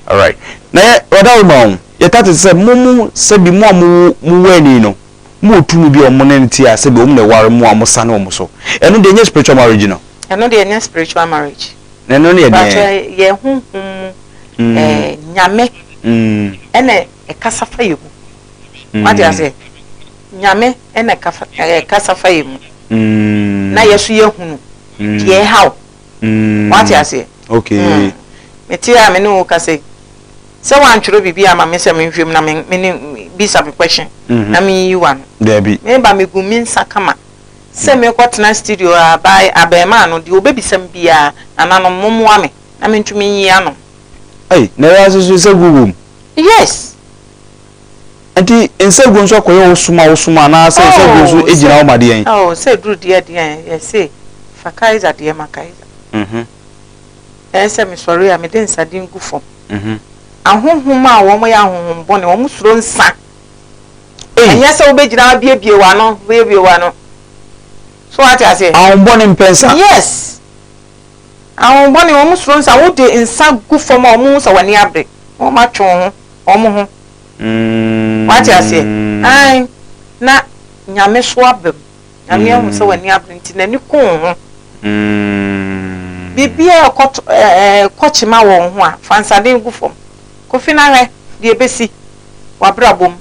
Alright. Na yɛ ɔda wo ma o. Yɛta te sɛ mo mo sɛbi mo a mo mo wɔ ani no mo wɔ tumi bi a wɔn ne no te a sɛbi wɔn na ɛware mo a mo sane wɔn so. Ɛno deɛ ɛnyɛ spiritual marriage no. Ɛno deɛ ɛnyɛ spiritual marriage. Na ɛno ne yɛ deɛn? Mpakyɛ yɛ honhom mu ɛɛ Nyame ɛna ɛkasa fa yɛ mu. Wate aseɛ? Nyame ɛna ɛkasa fa yɛ mu. Na yɛ so yɛ hunu deɛ ɛhaw. Wate aseɛ? Okay. Mete a me ne wo kasa yi, sɛ woantwerɛ biribi ama me sɛ menhwɛ mu na me me ne bisa me question na menyiyi w'ano. Dabi. Meba megu me nsa kama sɛ merekɔtena studio a by abarimaa no, deɛ ɔbɛbisa me biara, nananom mommoa me na mentumi nyi ano. Ei, na wiase so nsa gu wom? Yes. Nti nsa gu nso akɔyɛ wo som a wosom anaasɛ nsa gu nso Oh, gyina sɛ hɔ ma deɛn? oh, sɛ duru deɛ deɛn yɛse fa Kaiser deɛ ma Kaiser. Ɛyɛ sɛ mesɔre a, mede nsaden gu fam. Ahonhom a wɔyɛ ahonhommɔne, wɔsuro nsa. Ɛnyɛ sɛ wobɛgyina hɔ abiebie w'ano, biebie w'ano. So wate aseɛ? Ahonhommɔne mpɛ nsa. Yes. Ahonhommɔne, wɔsuro nsa. Wode nsa gu fam a, wɔhu sɛ w'ani abere, na wɔatwe wo ho, wɔn ho. Wate aseɛ? Ae. Na Nyame so aba mu. Nyame ahu sɛ w'ani abere nti n'ani ku wo ho. Biribiara a ɛkɔ kyema wɔ wo ho a, fa nsaden gu fam. Kofi na hwɛ deɛ ɛbɛsi w'abrabɔ mu.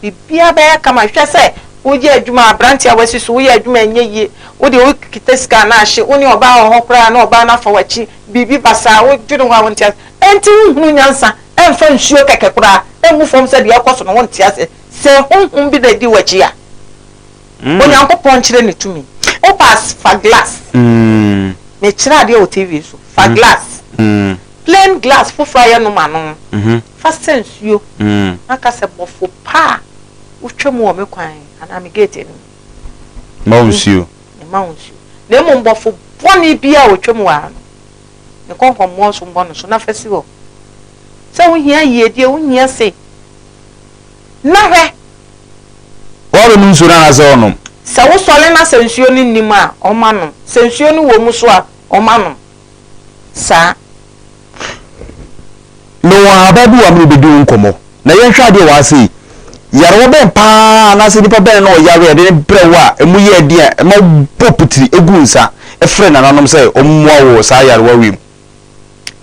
Biribiara bɛyɛ kama. Hwɛ sɛ woyɛ adwuma a, aberanteɛ a wasi so, woyɛ adwuma a ɛnyɛ yie, wo deɛ wokita sika a na ahye, wo ne ɔbaa wɔ hɔ koraa a na ɔbaa no afa w'akyi, biribi basaa, wodwene ho a wonte ase. Enti wonhunu nyansa mfa nsuo kɛkɛ koraa ngu fam sɛ deɛ ɛrekɔ so no wonte ase. Sɛ honhom bi na ɛdi w'akyi a. Onyankopɔn nkyerɛ ne tumi. Wo pa fa glass. Me kyerɛ adeɛ wɔ TV so. Fa glass. Plain glass foforɔ a yɛnom ano. Fa sɛ nsuo. Na ka sɛ bɔfo pa a wotwa mu wɔ me kwan anaa me gate anim. Ma wo nsuo. Ma wo nsuo. Na mmom bɔfo bɔne biara a ɔtwa mu wɔ ha no, ne kɔnkɔmmoɔ so mbɔ no so na fa si hɔ. Sɛ wohia yiedie, wohia sei. Na hwɛ! Ɔrenom nsuo no anaasɛ ɔnnom? Sɛ wosɔre na sɛ nsuo no nni mu a, ɔma nom. Sɛ nsuo no wɔ mu nso a, ɔma nom. Saa. Mewɔ ahaban bi wɔ ha me ne wo bɛdi ho nkɔmmɔ. Na yɛnhwɛ adeɛ wɔ ha sei. Yarewa bɛn pa ara anaasɛ nipa bɛn na ɔyare a yɛde no brɛ wo a ɛmu yɛ den a ɛma wobɔ pitiri gu wo nsa frɛ nananom sɛ wɔmmoa wo wɔ saa yarewa wei mu?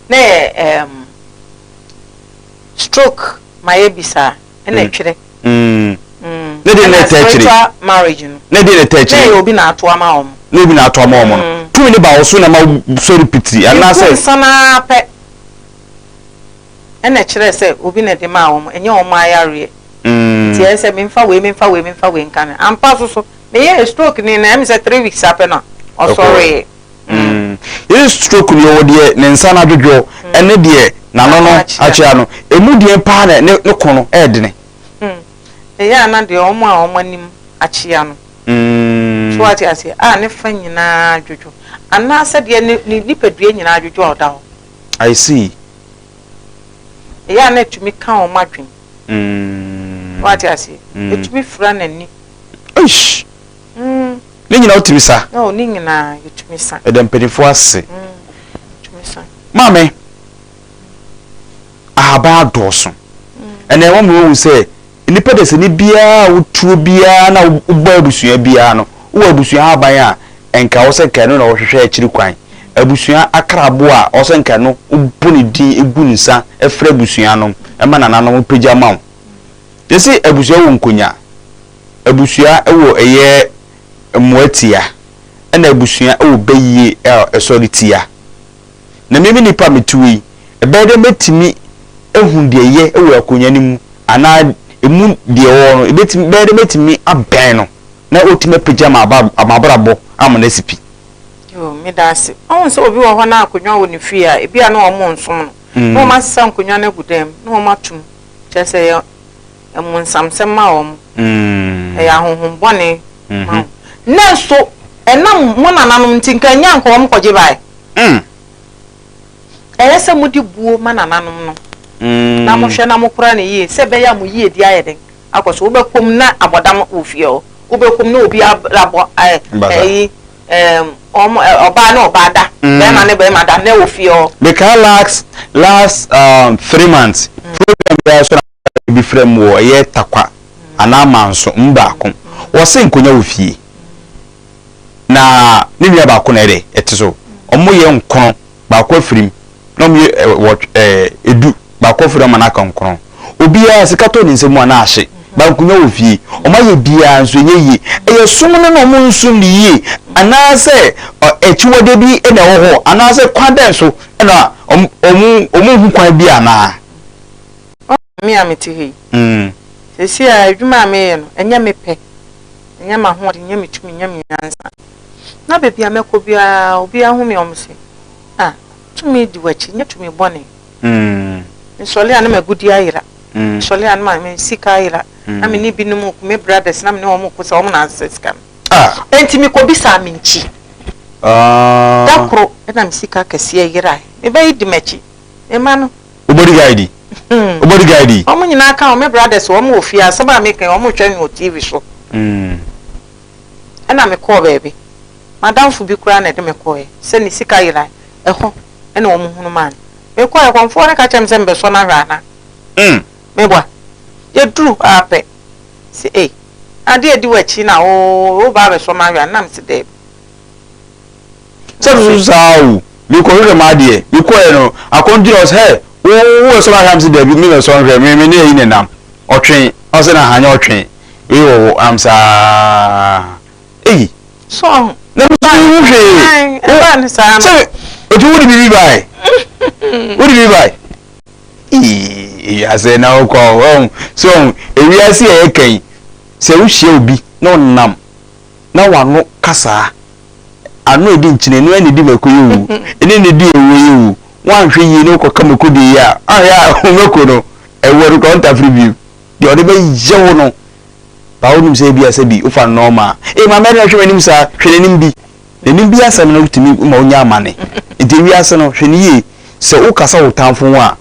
Na yɛ ɛɛm stroke mayɛ bi saa ɛna ɛtwerɛ. Ne deɛ na ɛtɛ akyire. Spiritual marriage no. Ne deɛ na ɛtɛ akyire. Na ɛyɛ obi na ato ama wɔn. Na obi na ato ama wɔn no. Tumi ne ba wo so na ɛma sɔre pitiri anaasɛ. Egu nsa no ara pɛ ɛna ɛkyerɛ sɛ obi na ɛde maa wɔn, ɛnyɛ wɔn ayareɛ. Nti ɛyɛ sɛ memfa wei memfa wei memfa wei nka no. Ampa so so meyɛɛ stroke ni na ɛmi sɛ 3 weeks apɛ na ɔsɔreeɛ. Yɛyɛ stroke no yɛwɔ deɛ ne nsa no adwodwo ɛne deɛ n'ano no akyea no, ɛmu deɛ paa na ne ko no ɛɛdene. Ɛyɛ a na deɛ wɔn a wɔn anim akyea no, so wate aseɛ, a ne fa nyinaa dwodwo, anaasɛ deɛ ne ne nipadua nyinaa dwodwo a ɔda hɔ. I see. Ɛyɛ a na ɛtumi ka wɔn adwene. Wate aseɛ, ɛtumi fira n'ani. Eish! Ne nyinaa wotumi sa? Oh, ne nyinaa yɛtumi sa. Ɛda mpanimfoɔ ase. Yɛtumi sa. Maame, ahaban adɔɔso. Ɛnna ɛwɔ ma wɔhu sɛ nnipa dasani biara a wotuo biara na wobɔ abusua biara no, wowɔ abusua ahaban a, nka wɔ sɛ nka ɛno na wɔhwehwɛ akyiri kwan. Abusua akrabo a ɔwɔ sɛ nka ɛno wobɔ ne din gu ne nsa frɛ abusua no ma nananom pagya ma wo. Yɛse abusua wɔ nkonya. Abusua wɔ ɛyɛ mmoa tia ɛna abusua wɔ bayie a ɛsɔre tia. Na me me nipa a mete hɔ yi, ɛbɛyɛ dɛ mɛtumi ahu deɛ ɛyɛ wɔ akonnwa no mu anaa ɛmu deɛ ɛwɔ hɔ no, ɛbɛtumi, ɛbɛyɛ dɛ mɛtumi abɛn no na ɔtumi apagya m'abrabɔ ama no asi pi. Yoo, meda ase. Woahu sɛ obi wɔ hɔ na akonnwa wɔ ne fie a, ebi a na wɔnsom no, na wɔasesa nkonnwa no agu dan mu, na wɔato mu. Kyerɛ sɛ ɛyɛ mmonsamsɛm ma wɔn, ɛyɛ ahonhommɔne ma wɔn. Nanso ɛnam mo nananom nti, nka ɛnyɛ anka wɔn kɔgye bae. Ɛyɛ sɛ mode buo ma nananom no, na mohwɛ na mokora no yie, sɛ ɛbɛyɛ a mo yiedie ayɛ den akɔ so. Wobɛkɔ mu na abɔdam wɔ fie hɔ, wobɛkɔ mu na obi abrabɔ ɛyi wɔn ɔbaa ne ɔbaa da, bɛrima ne bɛrima da na ɛwɔ fie hɔ. Mekaa last last 3 months program biara so na bi frɛ mu wɔ ɛyɛ Takwa anaa Manso mu baako, wɔse nkonya wɔ fie na ne nua baako na ɛdɛ ɛte so, ɔmo yɛ nkono, baako afirim na ɔmo yɛ wɔ 10, baako afirim ama no aka nkono. Obiara sika tɔ ne nsam a na ahye ba nkonya wɔ fie, ɔmo ayɛ biara nso ɛnyɛ yie. Ɛyɛ som no na ɔmo nsom ne yie anaasɛ akyiwade bi na ɛwɔ hɔ anaasɛ kwan bɛn so ɛna Ɔmo ɔmo ɔmo nhu kwan bi anaa? Me a mete ha yi, seesei a adwuma a meyɛ no, ɛnyɛ me pɛ, ɛnyɛ m'ahoɔden, ɛnyɛ me tumi, ɛnyɛ me nyansa. Na baabi a mɛkɔ biara, obiara hu me a, wɔse, Ah, tumi di w'akyi, nyɛ tumi bɔne. Mesɔre a na m'agudeɛ ayera, mesɔre a na me sika ayera, na me ne binom reko, me brothers na me ne wɔn reko sɛ wɔn na asesa sika no. Enti mekɔbisaa me nkyi. Da koro na me sika kɛseɛ yerae. Me ba yi di m'akyi, me mma no. Wo body guy di? Wo body guy di? Wɔn nyinaa ka ho, me brothers wɔn wɔ fie, asɛm a meka yi wɔn rehwɛ me wɔ TV so. Ɛna mekɔɔ baabi, m'adamfo bi koraa na ɛde me kɔeɛ sɛ ne sika yerae, ɛhɔ na wɔn hunu maa me. Mekɔeɛ, kɔmfoɔ no ka kyerɛɛ me sɛ mebɛsɔ no ahwɛ anaa. Meboa. Yɛduru hɔ ara pɛ, se ei, adeɛ a ɛdi w'akyi na wo woreba abɛsɔ me ahwɛ anaa? Na mese daabi. Sɛ me nso saa o, mekɔhwehwɛ m'adeɛ, mekɔɛ no, akɔngyina ɔsɛ hɛ, wo wo bɛsɔ m'ahwɛ a mese daabi, me bɛsɔ nhwɛ, me me ne ayi ne nam, ɔtwe, ɔsɛ na ha nyɛ ɔtwe, wei wɔ wo, am saa, ei. So ɔho. Na me nso mehu hwee. Ɛbaa ne saa no. Sɛ, ɔti wo de biribi bae, wo de biribi bae. Ii, ewiase na wokɔ, ɔho, so ɔho, ewiase a yɛka yi, sɛ wohyia obi na ɔnam na w'ano kasaa, ano a ɛdi nkyene, ɛno ara na ɛdi mako yɛ o, ɛno na ɛdi ɛwoɔ yɛ o, woanhwɛ yie na wokɔka mako deɛ yi a, anhwɛ a wo mako no, ɛwoɔ no koraa wontafere bio. Deɛ ɔde bɛyɛ wo no, ba wonim sɛ ebia sɛ bi wofa no nɔɔma a, ee maame adɛn na hwɛ m'anim saa, hwɛ n'anim bi. N'anim bi asɛm no tumi ma wonya amane. Nti ewiase no, hwɛ no yie, sɛ wokasa wo tamfo ho a,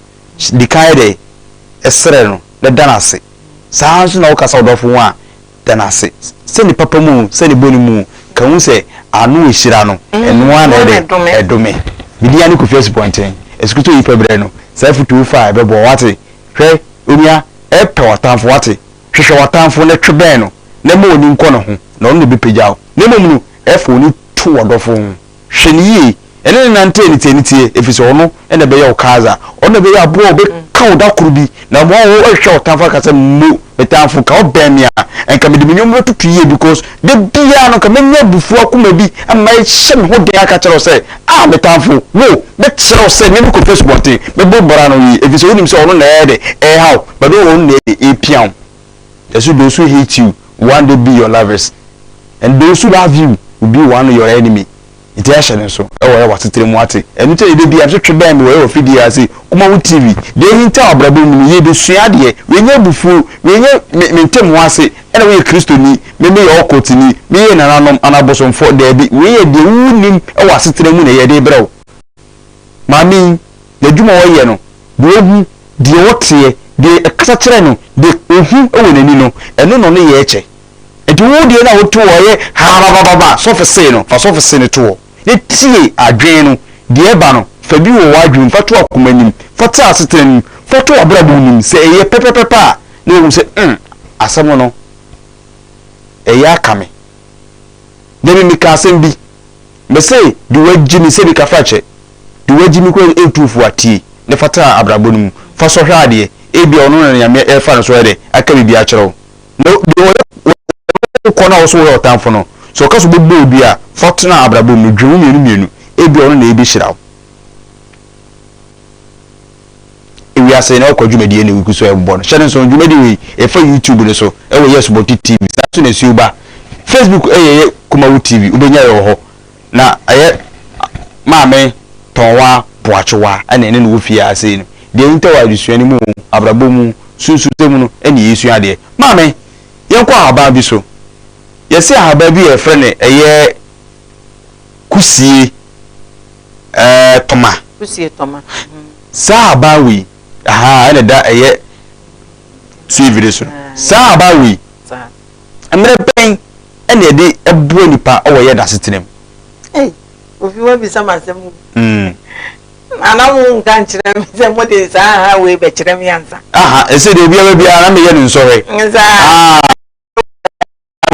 di kan yɛ dɛ, srɛ no na da no ase. Saa ara nso na wokasa wo dɔfo ho a, Da no ase, sɛ ne papa mu o, sɛ ne bɔne mu o, ka hu sɛ ano a ɛhyira no, ɛno ara na ɛyɛ dɛ? Ɛdome. Me din ara ne Kofi Asupɔnten. Asukutu a ɛyi pɛ berɛ no, saa afotuo yi fa a ɛbɛboa wo, woate? Hwɛ, onua, pɛ w'atamfo, woate? Hwehwɛ w'atamfo na twe bɛn no, na mma w'ani nkɔ ne ho, na ɔno na ɔbɛpagya wo. Na mmom no, fa w'ani to w'ɔdɔfo ho. Hwɛ no yie, ɛne no nante aniteaniteɛ, ɛfiri sɛ ɔno na ɛbɛyɛ wo kaadza, ɔno na ɛbɛyɛ aboa a ɔbɛka wo da koro bi, na ɔma wo ahwehwɛ wo tamfo aka sɛ, Mo, me tamfo, nka wobɛn me a, nka mede me nneɛma bɛtoto yie, because da biara no nka mɛnya abufuo akoma bi ama ahyɛ me ho den aka akyerɛ wo sɛ, Ah, me tamfo, wo, mɛkyerɛ wo sɛ me mekɔtwa asubɔnten, mɛbɔ bra no yie, ɛfiri sɛ wonim sɛ ɔno na ɛyɛ dɛ, ɛreha wo, but ɔno na ɛyɛ dɛ, ɛrepia wo. Yɛse those who hate you will one day be your lovers and those who love you will be one your enemy nti ɛhyɛ ne nso ɛwɔ yɛ w'asetena mu ate ɛno nti na yɛda biara nso twe bɛn me wɔ yɛ wɔ fidie ase Kumawu TV deɛ ɛhinta wɔ abrabɔ mu no yɛbɛsua adeɛ wei nyɛ abufuo wei nyɛ me mente mo ase ɛna woyɛ kristoni me meyɛ ɔkɔtini meyɛ nananom anaa abosomfoɔ daabi wei yɛ deɛ wonim wɔ asetena mu na yɛde brɛ wo Maame yi, n'adwuma a ɔyɛ no, deɛ ɔhu, deɛ ɔteɛ, deɛ ɛkasa kyerɛ no, deɛ ɔhu wɔ n'ani no, ɛno na ɔne yɛ kyɛ. Nti wo deɛ no a woto hɔ yɛ hababababa, sɔfese no, fa sɔfese no to hɔ na tie adwene no, deɛ ɛba no, fa bi wɔ w'adwene mu, fa to akoma nim, fa tra asetena no mu, fa to w'abrabɔ no mu, sɛ ɛyɛ pɛpɛpɛpɛ a, na wahu sɛ, mm, asɛm no, ɛyɛ aka me. Dabi meka asɛm bi. Mese de wagyi me sɛbi kafrakyɛ de wagyi me kura etu fo atie ne fa tra abrabɔ no mu fa sɔ hwɛ adeɛ ebia ɔno na Nyame ɛfa no so ayɛ dɛ aka biribi akyerɛ wo na deɛ ɔyɛ wo kɔ no a ɔso woyɛ ɔtamfo no sɛ ɔka so bɛbɔ wo dua a fa tena abrabɔ mu dwen ho mmienu mmienu ebia ɔno na ɛbɛhyira wo. Ewiase na ɔkɔ dwumadie na egu so ɛbɔ no. Hyɛ no nso dwumadie wei ɛfa YouTube no so ɛwɔ Yes Bɔnte TV saa nso na ɛsuo ba Facebook ɛyɛ yɛ Kumawu TV wobɛnya yɛ wɔ hɔ na ɛyɛ Maame Tɔnwa Boakyewa ɛna ɛne no wɔ fie ha sei no deɛ ɛhinta wɔ adesua no mu o abrabɔ mu sunsumsɛm mu no ɛna yɛsua adeɛ. Maame yɛnkɔ ahaban bi so yɛse ahaban bi a yɛfrɛ no ɛyɛ kusie ɛɛ tɔma. Kusie tɔma. Saa ahaban wei, ahaa, ɛna ɛda ɛyɛ TV no so no. Saa ahaban wei, mmerɛ bɛn ɛna yɛde ɛboa nipa ɛwɔ yɛn asetena mu? Ei, Kofi wabisa me asɛm o. Ana mo nka nkyerɛ me sɛ mo de saa aha wei bɛkyerɛ me ansa? Aha, ɛsɛ deɛ obiara biara na meyɛ no nsɔhwɛ. Saa. Ah.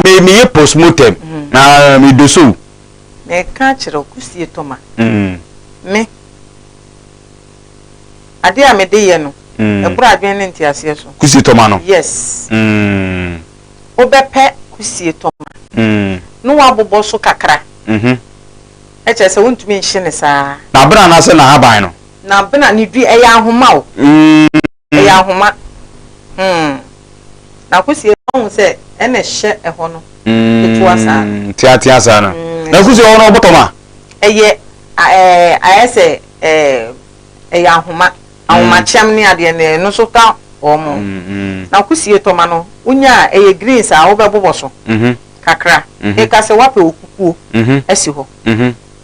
Me me yɛ postmortem na me do so. Meka akyerɛ wo kusie tɔma. Me adeɛ a mede yɛ no ɛboro adwene ne nteaseɛ so. Kusie tɔma no. Yes. Wobɛpɛ kusie tɔma na wabobɔ so kakra. Ɛkyerɛ sɛ wontumi nhye no saa. N'abena anaasɛ n'ahaban no. Na bena ne dua ɛyɛ ahoma o. Ɛyɛ ahoma. Hmm. Na kusie ɔhu sɛ ɛna ɛhyɛ ɛhɔ no ketewa saa no. Teatea saa no. Na kusie hɔ no ɔbɔ tɔma. Ɛyɛ ɛɛ ayɛ sɛ ɛɛ ɛyɛ ahoma. Ahomakyɛm ne adeɛ no ɛno nso ka wɔn. Na kusie tɔma no wonya a ɛyɛ green saa wobɛbobɔ so kakra. Eka sɛ woapɛ okukuo asi hɔ.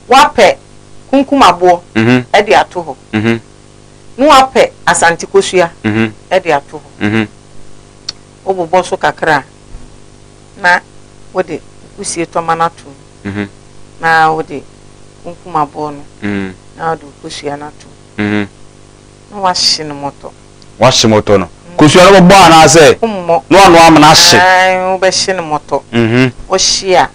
Woapɛ kunkum aboɔ de ato hɔ. Na woapɛ asante kosua de ato hɔ. Wobobɔ so kakra a, na wode kusie tɔma no ato mu. Na wode kunkum aboɔ no, na wode kosua no ato mu. Na woahye no mmɔtɔ. Woahye mmɔtɔ no. Kosua no bɛbɔ anaasɛ? Wommɔ. Na woanoa ama no ahye. Ae, wobɛhye no mmɔtɔ. Wohye a.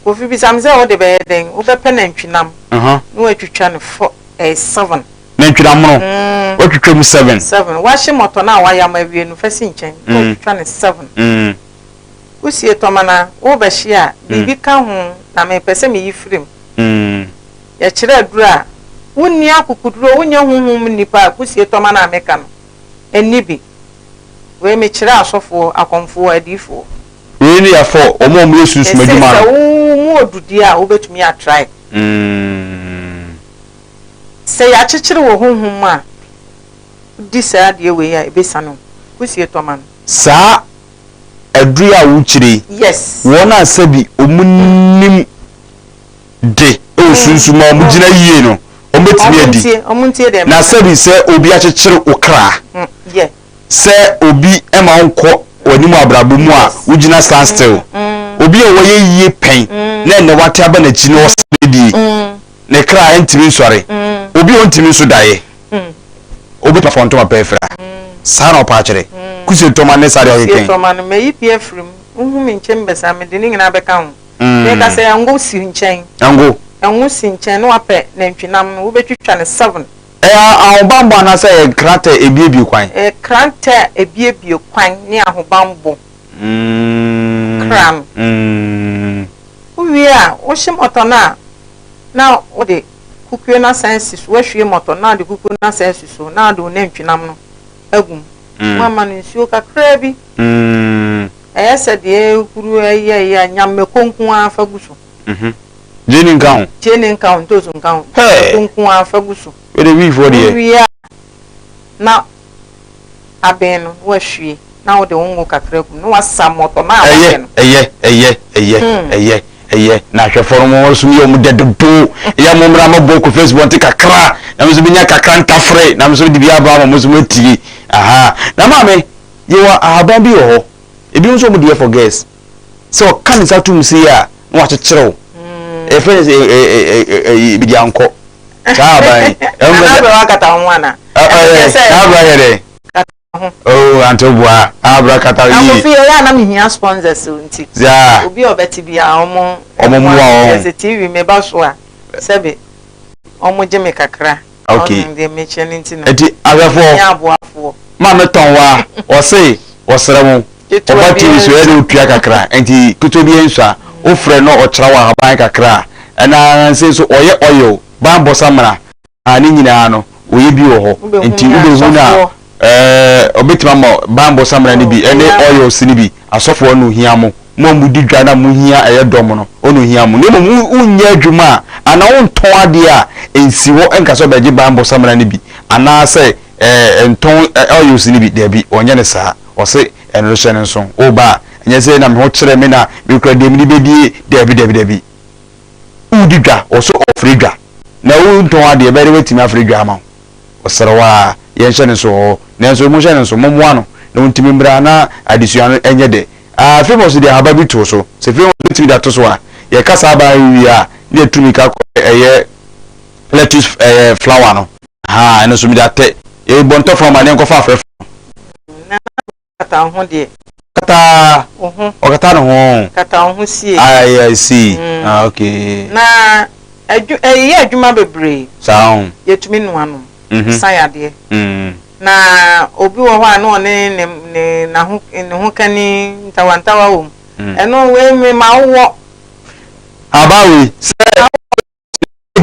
Kofi bisa me sɛ wode bɛyɛ dɛn? Wobɛpɛ nantwinam na woatwitwa no fɔ ɛyɛ seven. Nantwinam mono woatwitwa mu seven. Seven. Woahye mmɔtɔ no a woayam awie no fa si nkyɛn na woatwitwa no seven. Wosie tɔma no a worebɛhye a biribi ka ho na mepɛ sɛ meyi firi mu. Yɛkyerɛ aduro a wonni akokoduro wonyɛ honhom mu nnipa a kusie tɔma no a meka no ɛnni bi. Wei mekyerɛ asɔfoɔ, akɔmfoɔ, adiyifoɔ. Wei no yɛ for wɔn a wɔyɛ sunsum Mese adwuma sɛ no. wo mu odu deɛ a wobɛtumi a try. Sɛ yɛakyekyere wɔ honhom mu a, wodi saa adeɛ wei a ɛbɛsiane wo. Kusie tɔma no. Saa aduru yi a wokyerɛ yi, Yes. wɔn a sɛbi wɔn nim de wɔ sunsum mu a wɔgyina yie no, wɔbɛtumi Wɔn adi. ntie, wɔn ntie deɛ Na meka. sɛbi sɛ obi akyekyere wo kra. Yeah. Sɛ obi ma wo nkɔ w'anim wɔ abrabɔ mu a, wogyina stand still. Obi a wayɛ yie pɛn na ɛnnɛ wate aba n'akyi na ɔsere die, ne kra ntumi nsɔre. Obi a ɔntumi nso daeɛ, wobɛtumi afa ntoma pɛ afira. Saa na ɔpɛ akyerɛ. Kusie ntoma ne saa deɛ ɔkeka yi. Kusie ntoma no, mayi bi afiri mu. Wohu me nkyɛn bɛsa a, mede ne nyinaa bɛka ho. Meka sɛ ngo si nkyɛn. Ngo. Ngo si nkyɛn na wapɛ nantwinam no, wobɛtwitwa no seven. Ɛyɛ ahobammɔ anaasɛ ɛyɛ nkrantɛ a ebiebie kwan? Ɛyɛ krantɛ a ebiebie kwan ne ahobammɔ kra no. Wowie a, wohye mmɔtɔ no a, na wode kukuo no asan asi so. Woahwie mmɔtɔ no na wode kukuo no asan asi so na wode wo nantwinam no agu mu. Woama no nsuo kakraa bi. Ɛyɛ sɛ deɛ ɛhuru ɛyɛ a, nyam mako nko ara fa gu so. Gyeene nka ho. Gyeene nka ho, ntoosi nka ho. Hey! Mako nko ara fa gu so. Wei de wiifoɔ deɛ. Wowie a, na aben no na wahwie na wode wo ngo kakra gu mu na wasa mmɔtɔ no a Ɛyɛ, wayɛ no. ɛyɛ, ɛyɛ, ɛyɛ, ɛyɛ, ɛyɛ. Na ahwɛfoɔ no mo som yɛ wɔn dɛ dodo. Ɛyɛ mo mmra mɛbɔ kɔ Facebook nte kakra. Na me nso menya kakra ntafere. Na me nso de bi aba ama mo nso moatie. Aha. Na maame, yɛwɔ ahaban bi wɔ hɔ. Ebinom nso wɔn de yɛ for girls. Sɛ ɔka ne nsa tom sei a, na wakyekyere wo. Yɛfrɛ no sɛ ɛyi bidiankɔ. Saa aban yi. Nana abira wakata ho ana? Nana abira yɛ dɛ. Oh, ante boa. Abira kata yie. Na kofi ɛyɛ a na mehia sponsors o nti. Zaa. Obi a ɔbɛte bi a ɔmo. Ɔmo mmoa wɔn. Sɛ TV meba so a sɛbe ɔmo gye me kakra. Okay. Ɔno deɛ mekyɛ no nti no. Eti ahwɛfoɔ. Mehia aboafoɔ. Maame tɔn wa ɔse ɔsrɛ mo. Ɔba TV so ɛna otua kakra nti ketewa bi nsua wofrɛ no ɔkyerɛ wo ahaban kakra a ɛna nse nso ɔyɛ oil ban bɔ samina a ne nyinaa no ɔyɛ bi wɔ hɔ nti wobɛhu no a ɛɛ ɔbɛtumi ama ban bɔ samina no bi ɛne oils no bi asɔfoɔ no hia mo mo a modi dwa na mo hia ɛyɛ dɔm no ɔno hia mo na mmom wonyɛ adwuma a anaa wontɔn adeɛ a nsi hɔ nka sɛ ɔbɛgye ban bɔ samina no bi anaasɛ ɛɛ ntɔn oils no bi daabi ɔnyɛ no saa. Ɔse ɛno hyɛ no nso. Wo ba a, ɛnyɛ sɛ na me ho kyerɛ me na mekura deɛ mede bɛdie, daabi daabi daabi. Wodi dwa, ɔse ɔfrɛ dwa. Na wontɔn adeɛ, ɛbɛyɛ dɛ watumi afrɛ dwa ama wo. Ɔsrɛ wo a, yɛnhyɛ no nso wɔ hɔ. Nanso monhyɛ no nso, mommoa no na ɔntumi mmra na adesua no nyɛ dɛ. Ah, Famous de ahaba bi too so. Sɛ Famous bɛtumi de ato so a, yɛka saa aba yi wie a, na yɛatu mmirika akɔ ɛyɛ lettuce ɛyɛ flower no. Ahaa, ɛno nso mede atɛ. Yɛbɔ ntɔfra ma ne yɛnkɔfa afrɛfrɛ. Na kata wo ho deɛ. Kata. Wo ho. Ɔkata ne ho. Kata wo ho sie. I, I see. Mm. Ah, okay. Na adwu ɛyɛ adwuma bebree. Saa ho. Yɛtumi noa nom. Mm -hmm. San yadeɛ. Mm. Na obi wɔ hɔ a na ɔne ne ne n'aho ne ho kani ntawantawa wɔ mu. Mm. Ɛno wei me ma wowɔ. Aba wei sɛ.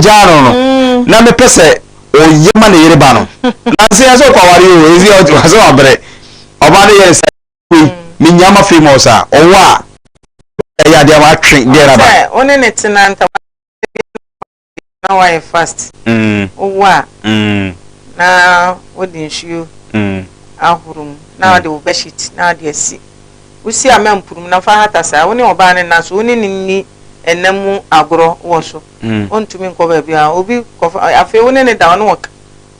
gyaa no no na mepɛ sɛ ɔyɛ ma ne yere ba no. Nansa yi sɛ ɔkɔ aware o, ezi ɔsɛ wabrɛ. Ɔbaa no yɛ ne sɛ wei menya ma famous a ɔwɔ a ɛyɛ adeɛ a watwe deɛ naba. Sɛ wo ne ne tena ntam na wayɛ fast. Wowo a na wode nsuo ahoro mu na wode wo bedsheet na wode asi. Wosi a mɛmpurum na fa hata saa. Wo ne ɔbaa no nna so, wo ne no nni nna mu agorɔ wɔ so. Ɔntumi nkɔ baabiara. Obi kɔfa, afei wo ne no da hɔ na ɔka,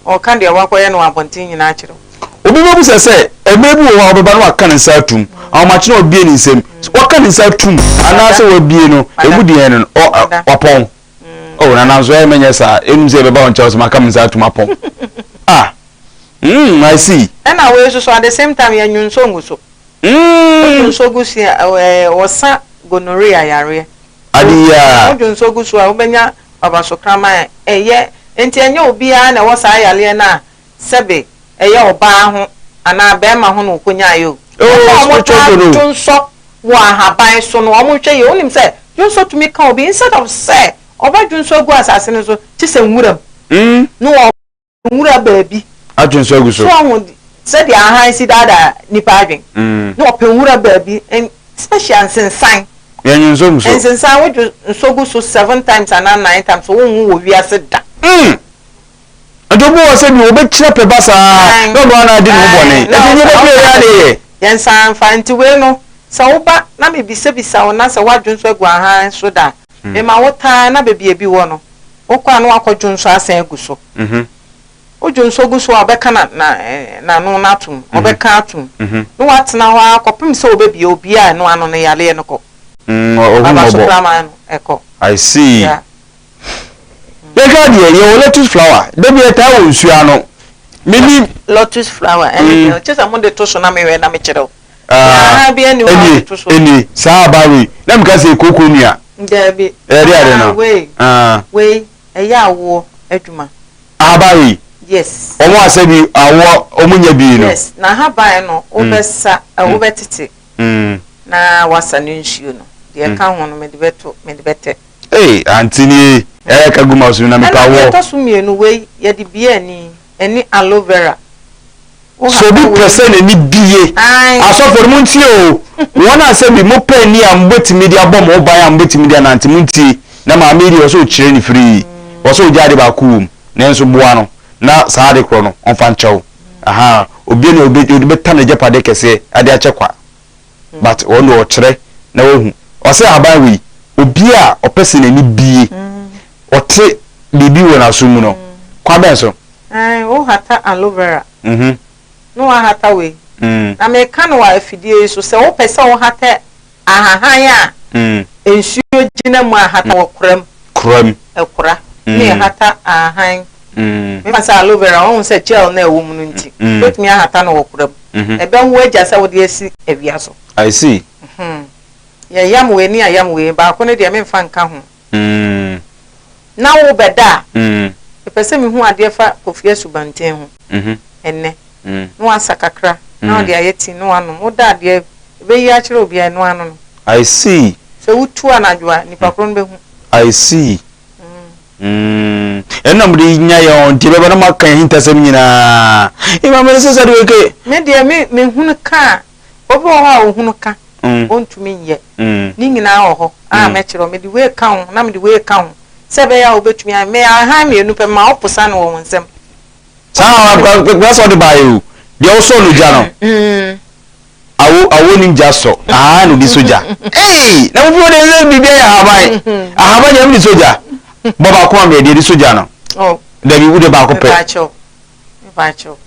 ɔka deɛ wakɔyɛ no wɔ abɔnten nyinaa kyerɛ wo. Obi bɛbisa sɛ, Mmerɛ bi wɔ hɔ a ɔbɛba na waka ne nsa atum, ahomakye na wabue ne nsam. Waka ne nsa atum anaasɛ wabue no, ɛmu deɛn no, ɔ, wapɔn. Oh, na nanso ɛyɛ menyɛ saa. Ɛnum sɛ ɛbɛba wo nkyɛn sɛ maka me nsa atum apɔn. Ah, I see. Ɛna wei nso so at the same time yɛ nwonsɔ ngu so. Wodwonsɔ gu so a, ɛɛ, wɔsa gonorrhea yareɛ. Ade yi a. Wodwonsɔ gu so a, wobɛnya babasokraman a ɛyɛ. Enti ɛnyɛ obiara na ɛwɔ saa yareɛ no a sɛbe ɛyɛ ɔbaa ho anaa barima ho na ɔkɔnyaeɛ o. Wɔn a wɔtaa dwonsɔ wɔ ahaban so no, wɔnhwɛ yie. Wonim sɛ dwonsɔ tumi ka obi, instead of sɛ ɔbɛdwonsɔ agu asase no so, kye sɛ nwura mu na nwura baabi. Atwe nsu agu so. So wahu sɛdeɛ ahan si daadaa nnipa adwene? Na wɔpɛ nwura baabi, especially nsensan. Yɛnwe nso gu so. Nsensan, wodwo nso gu so seven times anaa nine times, wonwu wɔ wiase da. Nti obi wɔ sɛ bi wɔbɛkyerɛ pɛ ba saa na ɔno ara adi ne ho bɔne. Nti nneɛma bi a ɛyɛ a na ɛyɛ. Yɛnsan mfa. Nti wei no, sɛ woba na mebisabisa wo na sɛ woadwo nso agu ahan so da a, mema wo taa na baabi a ebi wɔ no, Wokɔ a na wakɔ dwonsɔ asan agu so. Wo dwonsɔ gu so a ɔbɛka na na n'ano no atom, ɔbɛka atom. Na watena hɔ ara kɔpem sɛ ɔbɛbie, obie a ɛno ano no yareɛ no kɔ. Ɔhu Baba so kraman no ɛkɔ. I see. Yeah. Yɛhwɛ adeɛ, yɛwɔ lotus flower, da bi ɛtaa wɔ nsuo ano. Menim. Lotus flower, ɛne deɛ, kyɛ sɛ mode to so na mehwɛ na mekyerɛ wo. Ah, bi ɛni hɔ a to so. Ɛni saa aba wei na mi ka sɛ kooko nua. Daabi. Ɛyɛ ade no. Wei. Ah. Wei ɛyɛ awoɔ adwuma. Ahaba wei. Yes. Wɔn asɛ bi awoɔ wɔn nya bi no. Yes, na ahaban no wobɛsa wobɛtete. Na wasa ne nsuo no deɛ ɛka ho no mede bɛto mede bɛtɛ. Ee aunty nie ɛyɛ ka gu ma so na mepɛ awoɔ. Ɛna deɛ ɛtɔ so mmienu wei yɛde bie ani ɛne aloe vera. Sɛ obi pɛ sɛ n'ani bie, asɔfo no montie o, wɔn a sɛbi mopɛ ani a mobɛtumi de abɔ mo ho ban a mobɛtumi de anante, montie. Na maame yi deɛ ɔsɛ ɔkyerɛ ne firii, ɔsɛ ɔgya ade baako wom, nanso boa no na saa ade korɔ no ɔmfa nkyɛ wo. Aha, obi na ɔde bɛta n'agyapadeɛ kɛseɛ ade akyɛ kwa. But wɔn deɛ ɔkyerɛ na wahu. Ɔsɛ ahaban wei, obi a ɔpɛ sɛ n'ani bie, ɔte biribi wɔ n'aso mu no, kwan bɛn so? Ae, wo hata aloe vera. Ne wahata wei. Na meka no wɔ afidie yi so, sɛ wopɛ sɛ wohata ahahan a nsuo gyina mu a, hata wɔ kora mu. Kora mu. Ɛkora. Ne hata ahahan. Mefa sɛ aloe vera, wohu sɛ gel no a ɛwɔ mu no nti, wobɛtumi ahata no wɔ kora mu. Ɛbɛwo agya sɛ wode asi awia so. I see. Yɛyam wei ne yɛayam wei, baako no deɛ memfa nka ho. Na worebɛda a, mepɛ sɛ mehu adeɛ fa Kofi Asubɔnten ho ɛnnɛ. Na woasa kakra na wode ayɛ tea na woanom. Woda a, deɛ ɛbɛyi akyerɛ obiara, ɛno ano no. I see. Sɛ wotu anadwo a, nnipa korɔ no bɛhu. I see. Ɛno na mode nya yɛn nti ɛbɛba na moaka yɛn ahintasɛm nyinaa. Ima mene sɛ sɛdeɛ weke. Me deɛ me mehunu ka a, obi wɔ hɔ a ɔhunu ka. ɔntumi nyɛ. Ne nyinaa wɔ hɔ a mɛkyerɛ wo. Mede wei ka ho na mede wei ka ho sɛ ɛbɛyɛ a wobɛtumi ayɛ. Me ahan mmienu pɛ, mema woposa no wɔ wo nsam. Saa ara na sɛ ɔde baeɛ o, deɛ wosɔɔ no gya no, awo awo nim gya sɔ, ahan na ɔde sɔ gya. Ei, na mo fi deɛ sɛ biribi ayɛ ahaban, ahaban deɛ mede sɔ gya. Bɔ baako ma me deɛ de sɔ gya no. Dabi, wo deɛ baako pɛ.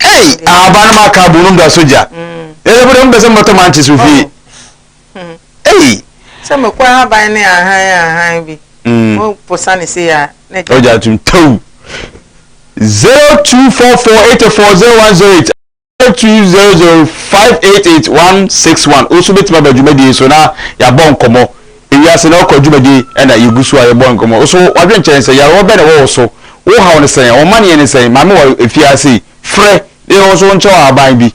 Ei ahaban no ma aka abo nom da sogya. Ɛsɛ bode mo pɛ sɛ mobɛtɔ manches wɔ fie. Ei. Sɛ mekɔ ahaban ne ahan ahan bi. Mo posa ne sei a na gya. Ogya tum tew. 0244 84 0108 0200 588 161 wo nso bɛtumi aba dwumadie so na yɛabɔ nkɔmmɔ. Ewiase na ɔkɔ dwumadie ɛna yɛgu so a yɛbɔ nkɔmmɔ. Wo so wadwenkyerɛ ne sɛ yarewa bɛn na ɛwɔ wo so? Wo haw ne sɛn? Wo maneɛ ne sɛn? Maame wɔ efiase yi, frɛ na yɛn nso nkyɛ wo ahaban bi.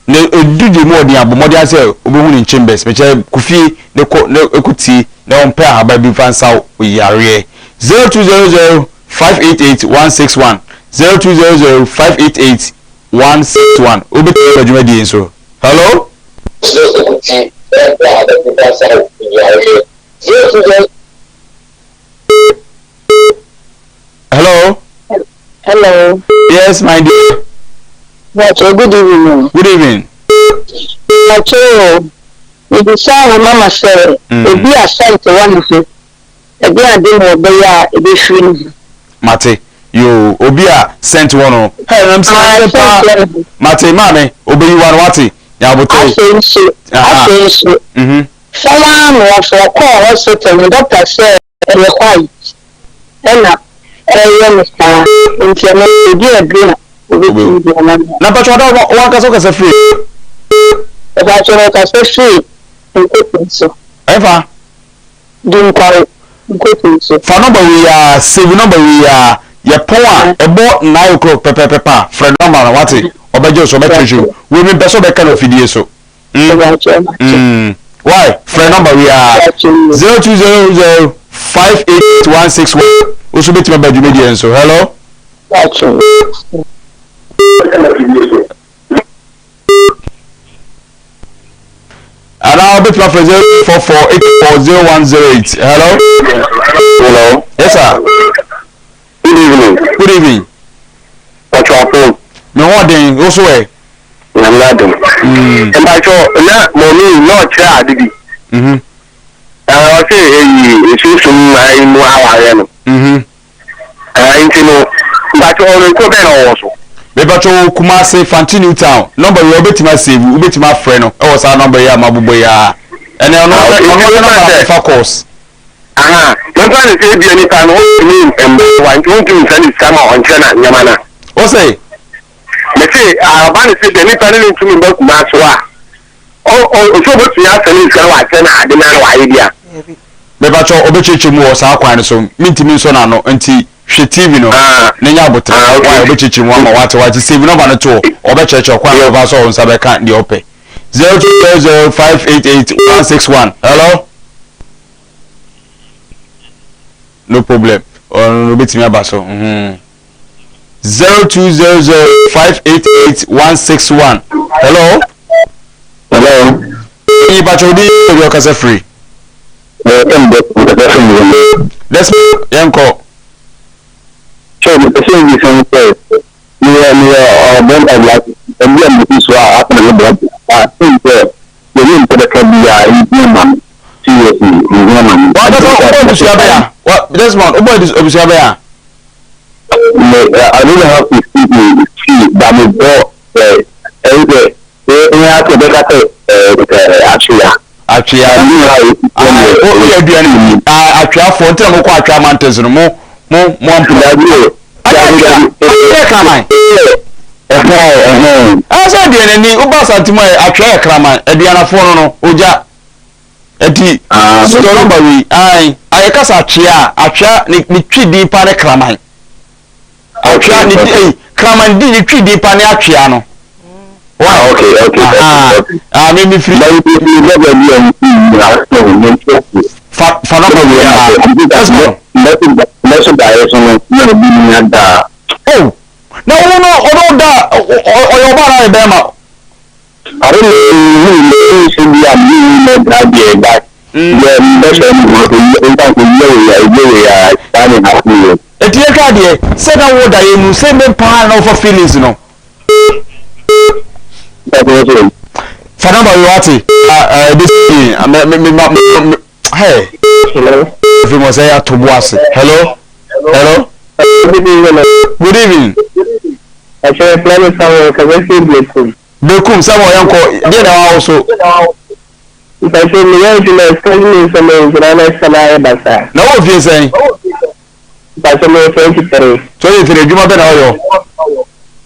Na ɛdu deɛ mu ɔden a, bɔ mmɔden ara sɛ wobɛhu ne chambers. Mekyerɛ kɔ fie na kɔ na kɔ tie na ɔmpɛ ahaban bi mfa nsa wo yareɛ. 0200 588 161. 0200 588 161 wobɛtumi aba dwumadie nso. Hello? Hello? Hello. Yes, my dear. Pacho, good evening. Good evening. Pacho, mebisa wo mama sɛ mm. obi a sɛnte wɔ ne ho ɛde ade na ɔbɛyɛ a ɛbɛfiri ne ho. Mate. Yoo, obi a sɛnte wɔ no. Hey, nam sɛ ah, paa. Mate, maame, obeyi wa no wate. Nyabote. Afei nso, afei nso. Mhm. Fam ara na wɔfrɛ ɔkɔɔ hospital no doctor sɛ ɛyɛ white ɛna ɛyɛ no saa nti ɛno ɛdi aduro a obetumi de ama no. Na mpatsɔ ɔda wankasa ɔkasa firi. Mpatsɔ ɔkasa firi nkoto so. Ɛfa. Dunkware nkoto so. Fa nɔmba wei aa save nɔmba wei aa yɛ pɔn a ɛbɔ 9 o'clock pɛpɛɛpɛ pa frɛ nɔmba no wate ɔbɛgye wo so ɔbɛkyerɛkyerɛ mu wei mempɛ sɛ ɔbɛka no afidie so. Mm. Mm. Why? Frɛ nɔmba wei a 0200 58161 wo so bɛtumi aba dwumadie nso. Hello? Anaa wobɛtumi afrɛ 0244 840108. Hello? Hello? Yes, sir. Good evening. Good evening. Ɔtɔ Me ho ɔden, wo so ɛ? Nyame adom. Mpakyɛ na mɔmi na ɔkyerɛ ade bi. Ɔse eyi sunsum ayi mu awareɛ no. Nti no mpakyɛ ɔno kuro bɛn na ɔwɔ so? Mepakyɛ wɔ Kumase, Fante New Town. Nɔmba wei wobɛtumi asave, wobɛtumi afrɛ no ɛwɔ saa nɔmba yi a mabobɔ yi ara. Ɛnɛ ɔno ɔno ɔno nɔmba na mefa calls. Aha, mɛmfa no sɛ ebia nipa no ɔntumi mmoa nti wontumi nsa ne sika ma ɔnkyerɛ na nneɛma no. Ɔsɛ? Mese ɔba no sɛ deɛ nipa no ne ntumi mba Kumase hɔ a, ɔsɛ ɔbɛtumi asɛ ne sika na wakyerɛ no ade no na wayɛ bi a. Mepakyɛ ɔbɛkyerɛkyerɛ mu wɔ saa kwan no so, mentumi nsɔ n'ano nti hwɛ TV no na nya aboterɛ. Why ɔbɛkyerɛkyerɛ mu ama wate wate save nɔmba no to hɔ, ɔbɛkyerɛkyerɛ kwan a ɔbɛfa so a wo nsa bɛka deɛ ɔpɛ. 0200 588 161 Hello? No problem. Ɔno no obetumi aba so. Mm-hmm. 0200 588 161 Hello? Hello? Yi pakyɛ odi obi ɔkasa firi. Desmond, yɛnkɔ. So, mepɛ sɛ mbisa wo sɛ, meyɛ meyɛ ɔbɛn like ɛbi a medi so a afei na mebɔ a sɛ sɛ yɛne mpɛ bɛka biara nhia ma me seriously nhia ma me. Wankasa wobɔ abusua bɛn a? Wa Desmond wobɔ abusua bɛn a? Me I don't know how to speak me see but me bɔ ɛ ɛyi sɛ ɛyɛ asɛ bɛka sɛ ɛɛ atwea. Atwea. Woyɛ aduane ni atweafoɔ nti na mokɔ atwea mountains no mo mo mo ampo. Atwea atwea kraman. Ɛsɛ sɛ aduane ni woba asante mu a atwea yɛ kraman aduanafoɔ no no ogya ɛti sotɔ nɔmba wei ae ayɛ kasa atwea atwea ne twi din pa ne kraman. Atwea ne di eyi kraman di ne twi din pa ne atwea no. Why? Ah, okay, okay. Aha. Okay. Ah, me me free. Fa fa no ma ya. That's all. Mɛso daeɛ so no na obi nya daa. Oh. Na wo no ɔno da ɔyɛ ɔbaa na ɔyɛ bɛrima. I don't know who me nso bi a me me da deɛ ba deɛ mbɛsɛ no nka oyɛ wei a oyɛ wei a saa ne ha yɛ. Eti yɛhwɛ adeɛ sɛ na wo da yɛ mu sɛ me paa na wofa feelings no. Fa number yi wate ɛbɛ si me me me me hey. Hello. Efi mo sɛ yɛ ato bo ase. Hello. Hello. Good evening. Ɛkyerɛ fila mi Samuel kasa fi Bekum. Bekum Samuel yɛn kɔ deɛ na wawo so. Mpɛsɛ mi yɛ adwuma sika ni mi nsɛm ngyina na sika na ayɛ basaa. Na wɔ fie sɛn? Mpɛsɛ mi yɛ 23. 23 adwuma bɛ na ɔyɔ?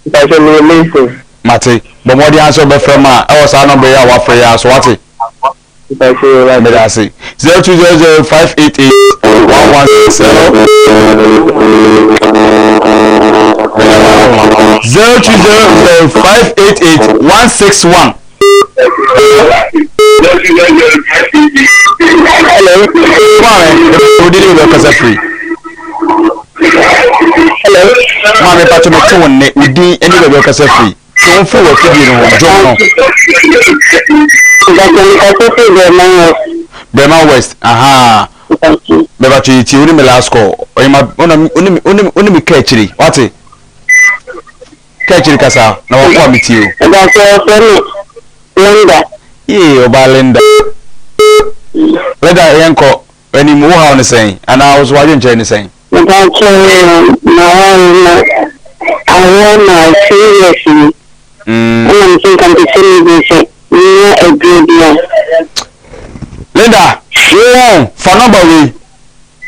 Mpɛsɛ mi yɛ mason. Mate, bɔ mmɔden ara sɛ wobɛfrɛ ma ɛwɔ saa nɔmba yi a wafrɛ yi ara so wate. Meda ase. 0200 588 116 hello. 0200 588 161. Hello. Maame, odi ne bɛ kasa firi. Hello. Maame pakyɛ mete wo nne, wo din ne baabi a wokasa firi. Twe wo firi w'afidie no ho, dwom no. Mpakyɛ mekasa firi Breman West. Breman West, ahaa. Mepakyɛ yɛtie, wo ne me last call. Ɔyema, wo ne me ka akyiri, wate? Ka akyiri kasa, na wako a metie o. Mpakyɛ wɔfrɛ me Linda. Yee, ɔbaa Linda. Linda, yɛnkɔ. Anim, wo haw ne sɛn? Anaa wo so w'adwenkyerɛ ne sɛn? Mepakyɛw maware na awoɔ ma 2 years ni ɛna mese nka mepɛ sɛ mehu sɛ menya aduro bi a. Linda, wo wɔn, fa nɔmba wei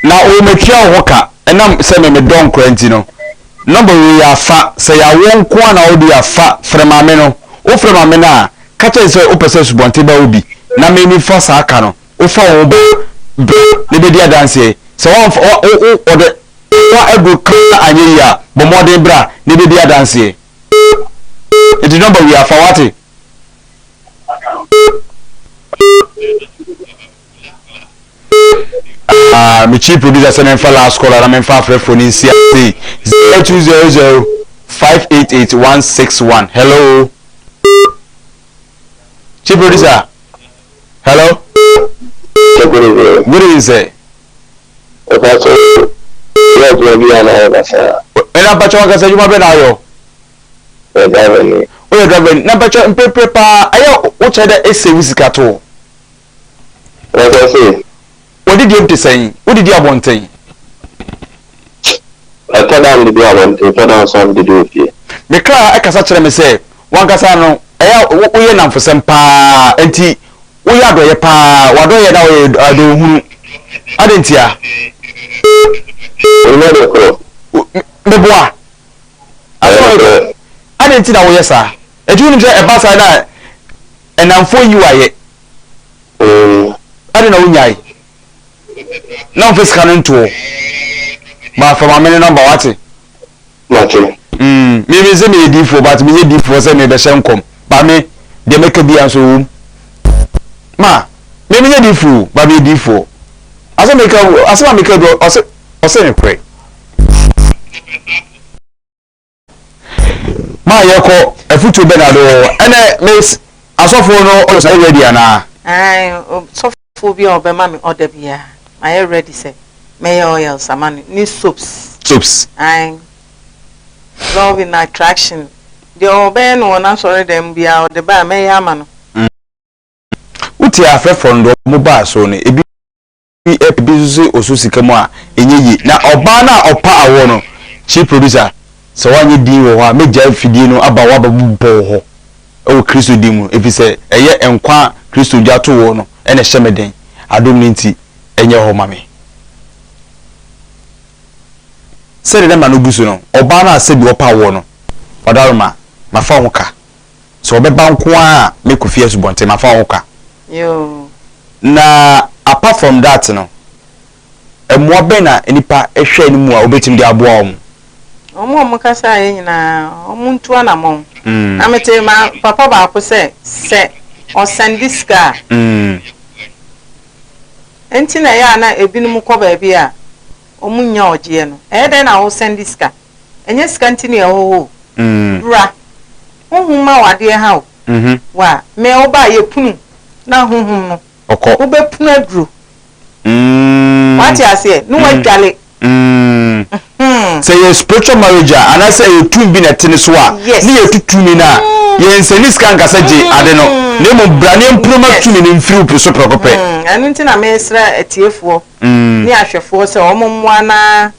na wo matua wo ho ka ɛnam sɛ me medɔ nkora nti no nɔmba wei yɛ afa sɛ yɛ awoɔ nko ara na wode afa frɛ maame no wo frɛ maame no a ka kyerɛ no sɛ wopɛ sɛ asubɔnten ba wo bi na me mefa saa ka no Wofa wo ho ba bra na bɛdi adanseɛ. Sɛ woamfa wo wo wo wɔde wo aduro ka anyɛ yie a, bɔ mmɔden bra na bɛdi adanseɛ. Nti nɔmba wei afa wate. Ah, me chief producer sɛ memfa last caller na memfa afrɛfoɔ no nsi ase. 0200 588 161. Hello. Chief producer. Hello. Good evening. Good evening, sir. Ọba so yẹ adwuma bi a na ayɛ basaa. Ɛna mpakyɛ wankasa adwuma bɛ na ayɔ. Yɛ driver ni. Woyɛ driver ni na mpakyɛ mprepre paa ɛyɛ wokyɛ dɛ ɛsɛ sika to. Ɛsɛ se. Wɔdidi te sɛn? Wodidi abɔnten? Ɛtɔ da mdidi abɔnten, ɛtɔ da nso a mdidi wɔ fie. Me kra kasa kyerɛ me sɛ w'ankasa no ɛyɛ a woyɛ nnamfosɛm paa nti woyɛ adɔeɛ paa, w'adɔeɛ na woyɛ adɔehunu. Adɛn ntia? Menyɛ de korɔ. Meboa. Asɛm a meka. Adɛn nti na woyɛ saa? Enti wonim sɛ ɛba saa na nnamfoɔ yi wo ayɛ. Adɛn na wonyae? Na womfa sika no nto hɔ. Ba fa ma me ne nɔmba wate. Mate. Mm, me me sɛ meyɛ diifoɔ but menyɛ diifoɔ sɛ mebɛhyɛ nkɔm. Ba me deɛ mɛka biara nso ɛwom. Ma me menyɛ diifoɔ o, ba meyɛ diifoɔ. Asɛm meka asɛm a meka bi ɔse ɔse nokorɛ. Ma yɛkɔ afutuo bɛ na do ɛnɛ miss asɔfoɔ no ɔyɛ ready anaa. Ae sɔfoɔ bi a ɔbɛma me order biara mayɛ ready sɛ mɛyɛ oils ama no ne soaps. Soaps. Ae love in attraction deɛ ɔbɛyɛ no wɔ n'asɔredan mu biara ɔde ba a mɛyɛ ama no. Wotie afɛfoɔ no deɛ wɔn baa so no ebi. Bi bi nso se ɔsɔ sika mu a ɛnyɛ yie. Na ɔbaa no a ɔpa awoɔ no, Chief Producer, sɛ woanyɛ din wɔ hɔ a, mɛgyae fidie no aba woabɛbobɔ wo hɔ wɔ Kristo din mu, ɛfiri sɛ ɛyɛ nkwa a Kristo gya too woɔ no na ɛhyɛ me den. Adom no nti, ɛnyɛ hɔ ma me. Sɛdeɛ na m'ano gu so no, ɔbaa no a sɛbi ɔpa awoɔ no, Ɔdaroma, mafa wo ho ka. Sɛ ɔbɛba nko ara a, mɛkɔ fie asubɔnten, mafa wo ho ka. Na apart from that no, mmoa bɛn na nnipa hwɛ anim a wobɛtumi de aboa wɔn? Wɔn a wɔkasaeɛ nyinaa, wɔntu anamɔn. Na metee ma papa baako sɛ, sɛ ɔsɛnde sika a, enti na ɛyɛ a na ebinom kɔ baabi a wɔnnya ɔgyeɛ no. Ɛyɛ dɛn na wosɛnde sika? Ɛnyɛ sika nti na yɛwɔ hɔ o. Bra, honhom ma wo adeɛ ha o. Wa, me wo ba yɛ punu na honhom no. Ɔkɔ. Wo bɛ punu aduro. Wate aseɛ? Ne wa dwale. Sɛ yɛ spiritual marriage a, anaasɛ ɛyɛ tumi bi na ɛte ne so a, ne yɛ tu tumi no a, yɛ nsɛne sika nkasa gye ade no, na mmom bra ne yɛmpunu ma tumi no mfiri wo so prɛko pɛ. Ɛno nti na mesrɛ atiefoɔ ne ahwɛfoɔ sɛ wɔn mmoa na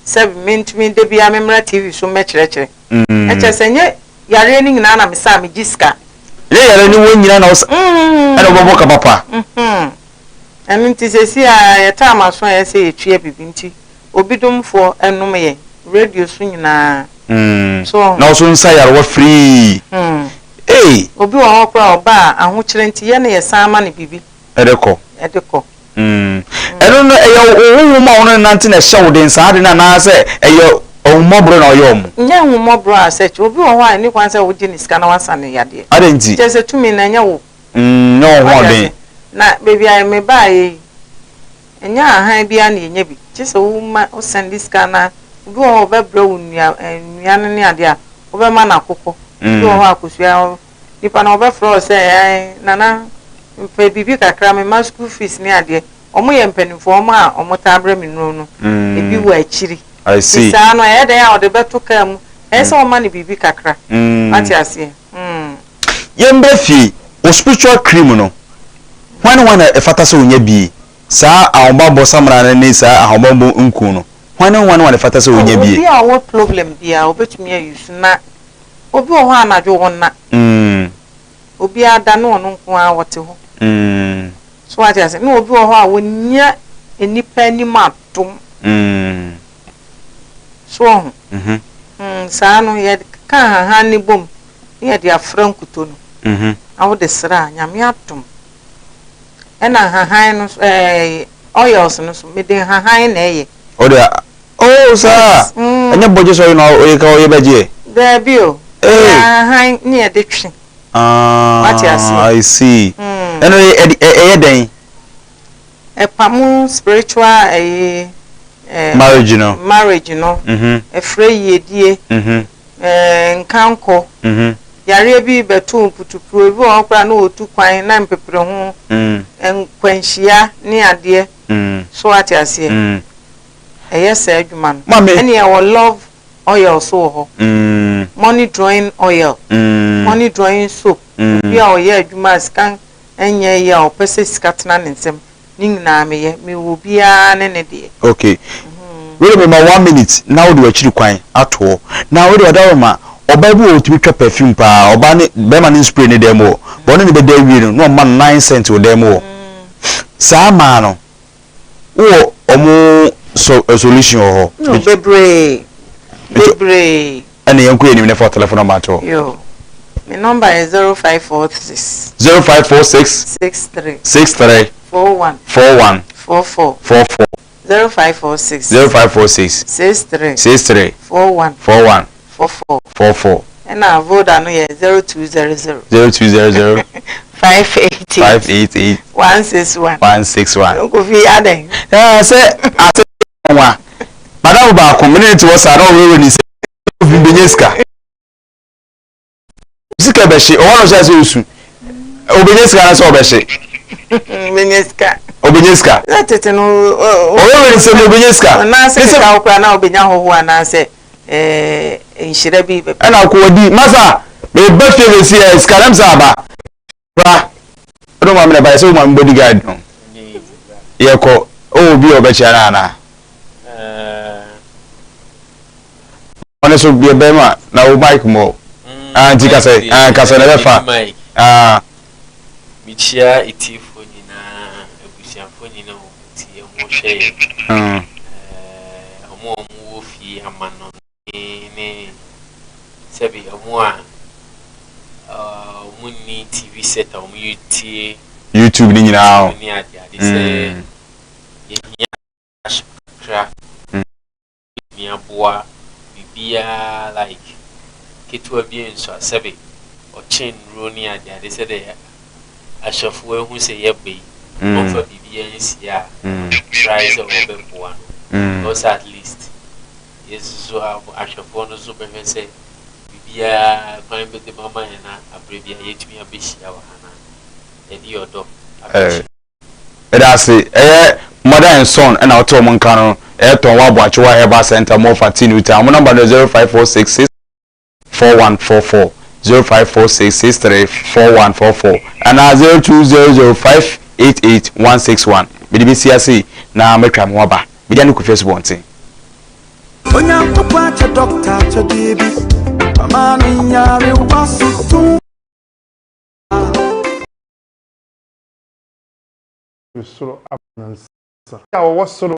sɛ mentumi da biara memmra TV so mmɛkyerɛkyerɛ. Ɛkyerɛ sɛ ɛnyɛ yareɛ no nyinaa na mesa a megye sika. Ɛnyɛ yareɛ no wɔn nyinaa na wɔsa ɛna wɔbɛbɔ ka papa. Ɛno nti seesei a yɛtaa m'aso a ɛyɛ sɛ yɛtua biribi nti obi domfoɔ nom yɛn radio so nyinaa. So ɔho. Na ɔso nsa yarewa firii. Ei. Obi wɔ hɔ koraa ɔba a ahokyerɛ nti yɛne yɛsan ma no biribi. Ɛde kɔ. Ɛde kɔ. Ɛno no, ɛyɛ wo honhom a wo ne no nante na ɛhyɛ wo den saa ade no anaasɛ ɛyɛ ahummɔborɔ na ɔyɛ wɔn? Nyɛ ahummɔborɔ a sɛ obi wɔ hɔ a ɛnni kwan sɛ wogye ne sika na woasa no yadeɛ. Adɛn nti? Kyerɛ sɛ tumi no ɛnyɛ wo. Nyɛ wo Wate hoɔden. ase? Na baabi a mebaeɛ yi, ɛnyɛ ahan biara na yɛnya bi. Gye sɛ woma wosɛnde sika na. Obi wɔ hɔ a ɔbɛbrɛ wo nnua nnua no ne adeɛ a, wobɛma no akokɔ. Obi wɔ hɔ a kosua, nipa no ɔbɛfrɛ wo sɛ ɛɛ Nana mepɛ biribi kakra, me mma school fees ne adeɛ. Wɔn yɛ mpanimfoɔ, wɔn a wɔtaa brɛ me nnuro no, ebi wɔ akyiri. Nti saa no ɛyɛ dɛn a ɔde bɛto kaa mu, ɛyɛ sɛ wɔma no biribi kakra. Wate aseɛ? Mm. Yɛmbra fie, wo spiritual cream no, hwan ne hwan na ɛfata sɛ ɔnya bie? Saa ahobammɔ samina no ne saa ahobammɔ nku no, hwan ne hwan ne hwan na ɛfata sɛ ɔnya bie? Obi a ɔwɔ problem biara ɔbɛtumi a use na obi wɔ hɔ a anadwo ɔnna, obiara da na ɔno nko ara ɔte hɔ. So wate ase? Na obi wɔ hɔ a ɔnnya nnipa anim adom. So wahu? Saa no yɛka ahahan no bom na yɛde afra nkuto no na wode sra a, Nyame adom. Ɛna nhahan no ɛɛ oils no so mede nhahan na ɛyɛ. Ɔde a oh saa ɛnyɛ bɔgye sɔre na ɔyɛ ka ɔyɛ bɛgyeɛ. Daabi o. Ɛyɛ ahahan ne yɛde twe. Ah, Wate aseɛ? I see. Ɛno ɛyɛ dɛn? Ɛpamo spiritual ɛyi. Marriage no. Marriage no. Ɛfrɛ yiedie. Nkankɔ. Yareɛ bi rebɛto wo putupruo, ebi wɔ hɔ koraa na ɔretu kwan na mpepere ho, nkwanhyia ne adeɛ. So wate aseɛ? Ɛyɛ saa adwuma no. Ɛne yɛwɔ love oil nso wɔ hɔ. Money drawing oil, money drawing soap. Obi a ɔyɛ adwuma a sika nyɛ yie a ɔpɛ sɛ sika tena ne nsam. Ne nyinaa meyɛ. Mewɔ obiara ne ne deɛ. Ok. Wei deɛ mema one minute na wode w'akyiri kwan ato hɔ. Na wei deɛ ɔdaworo ɔbaa bi wɔ hɔ ɔtumi twa perfume paa. Ɔbaa ne bɛrima no nspray ne dan mu hɔ. But ɔne no bɛda awie no na ɔma no nine cent wɔ dan mu hɔ. Saa maa no wowɔ ɔmo so solution wɔ hɔ? No, bebree. Bebree. Ɛna yɛnkɔ yɛn anim na fa wo telephone number to hɔ. Yo. Me number yɛ 0546. 0546. 63. 63. 41. 41. 44. 44. 0546. 0546. 63. 63. 41. 41. 44. 44. Ɛna Voda no yɛ 0200. 0200. 588. 588. 161. 161. Kofi adɛn? Ɛɛ sɛ ase nwa. Madam baako mene ne te hɔ saa na ɔwerɛwerɛ ne nsam. Obi bɛnya sika. Sika bɛhye ɔwɔ no hyɛ sɛ osu. Obɛnya sika na sɛ ɔbɛhye. Obɛnya sika. Obɛnya sika. Sɛ tete no. Ɔwerɛwerɛ ne nsam obɛnya sika. Anaasɛ keka wo koraa na obɛnya hɔho anaasɛ nhyira bi bɛba. Ɛna akɔ wadi masa meba fie bɛsi ɛ sika nam sɛ aba. Bra. Wode maame na ɛbaeɛ sɛ wo maame bodyguard no. Yɛkɔ. Ɔwɔ obi a ɔbɛkyia no anaa? Ɔno so yɛ bɛrima na wo mic mɔ. Ah, nti kasa ah, kasa na ɛbɛfa. Ah. Mekyia etiefoɔ nyinaa, abusuafoɔ nyinaa wɔn ti wɔn hwɛ yɛn. Ɛɛ wɔn a wɔwɔ fie amanɔne ne sɛbi wɔn a wɔn nni TV set a wɔn tie. YouTube ne nyinaa o. Ne ade ade sɛ yɛhia cash kakra. Bɛtumi aboa biribiara like ketewa bi nso a sɛbe ɔkye nnuro ne adeade sɛdeɛ ahwɛfoɔ ahu sɛ yɛba yi ɔmfa biribiara nsie a try sɛ ɔbɛboa no because at least yɛsusu ahwɛfoɔ no nso bɛhwɛ sɛ biribiara kwan bɛde mama yɛn na aberɛ bi a yɛtumi abɛhyia wɔ ha na yɛde ɔdɔ abɛhyia. Meda ase. Ɛyɛ mother and son ɛna wote wɔn nka no. Ɛyɛ tɔn wɔ Aboakyewa Herbal Center, Morfa, Tea New Town. Wɔn number no yɛ 0546 4144, 0546 63 4144 anaa 0200 588 161. Mede bɛsi ase yi na matwa me ho aba. Mede ane Kofi Asubɔnten. Onyankopɔn akyɛ dɔkta akyɛdeɛ bi ama no nyarewa so tumi. Firi soro aba ne nsa. A ɔwɔ soro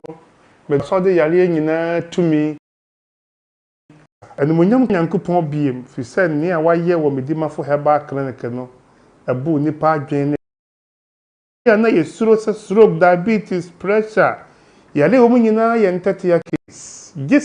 bɛsɔ de yareɛ nyinaa tumi. Animuonyam nka Nyankopɔn biem, firi sɛ nea wayɛ wɔ Medimafo Herbal Clinic no ɛbo nnipa adwene ne. A na yɛsuro sɛ stroke, diabetes, pressure, yareɛ a ɛwɔ mu nyinaa yɛ ntɛtea case. Gye sɛ.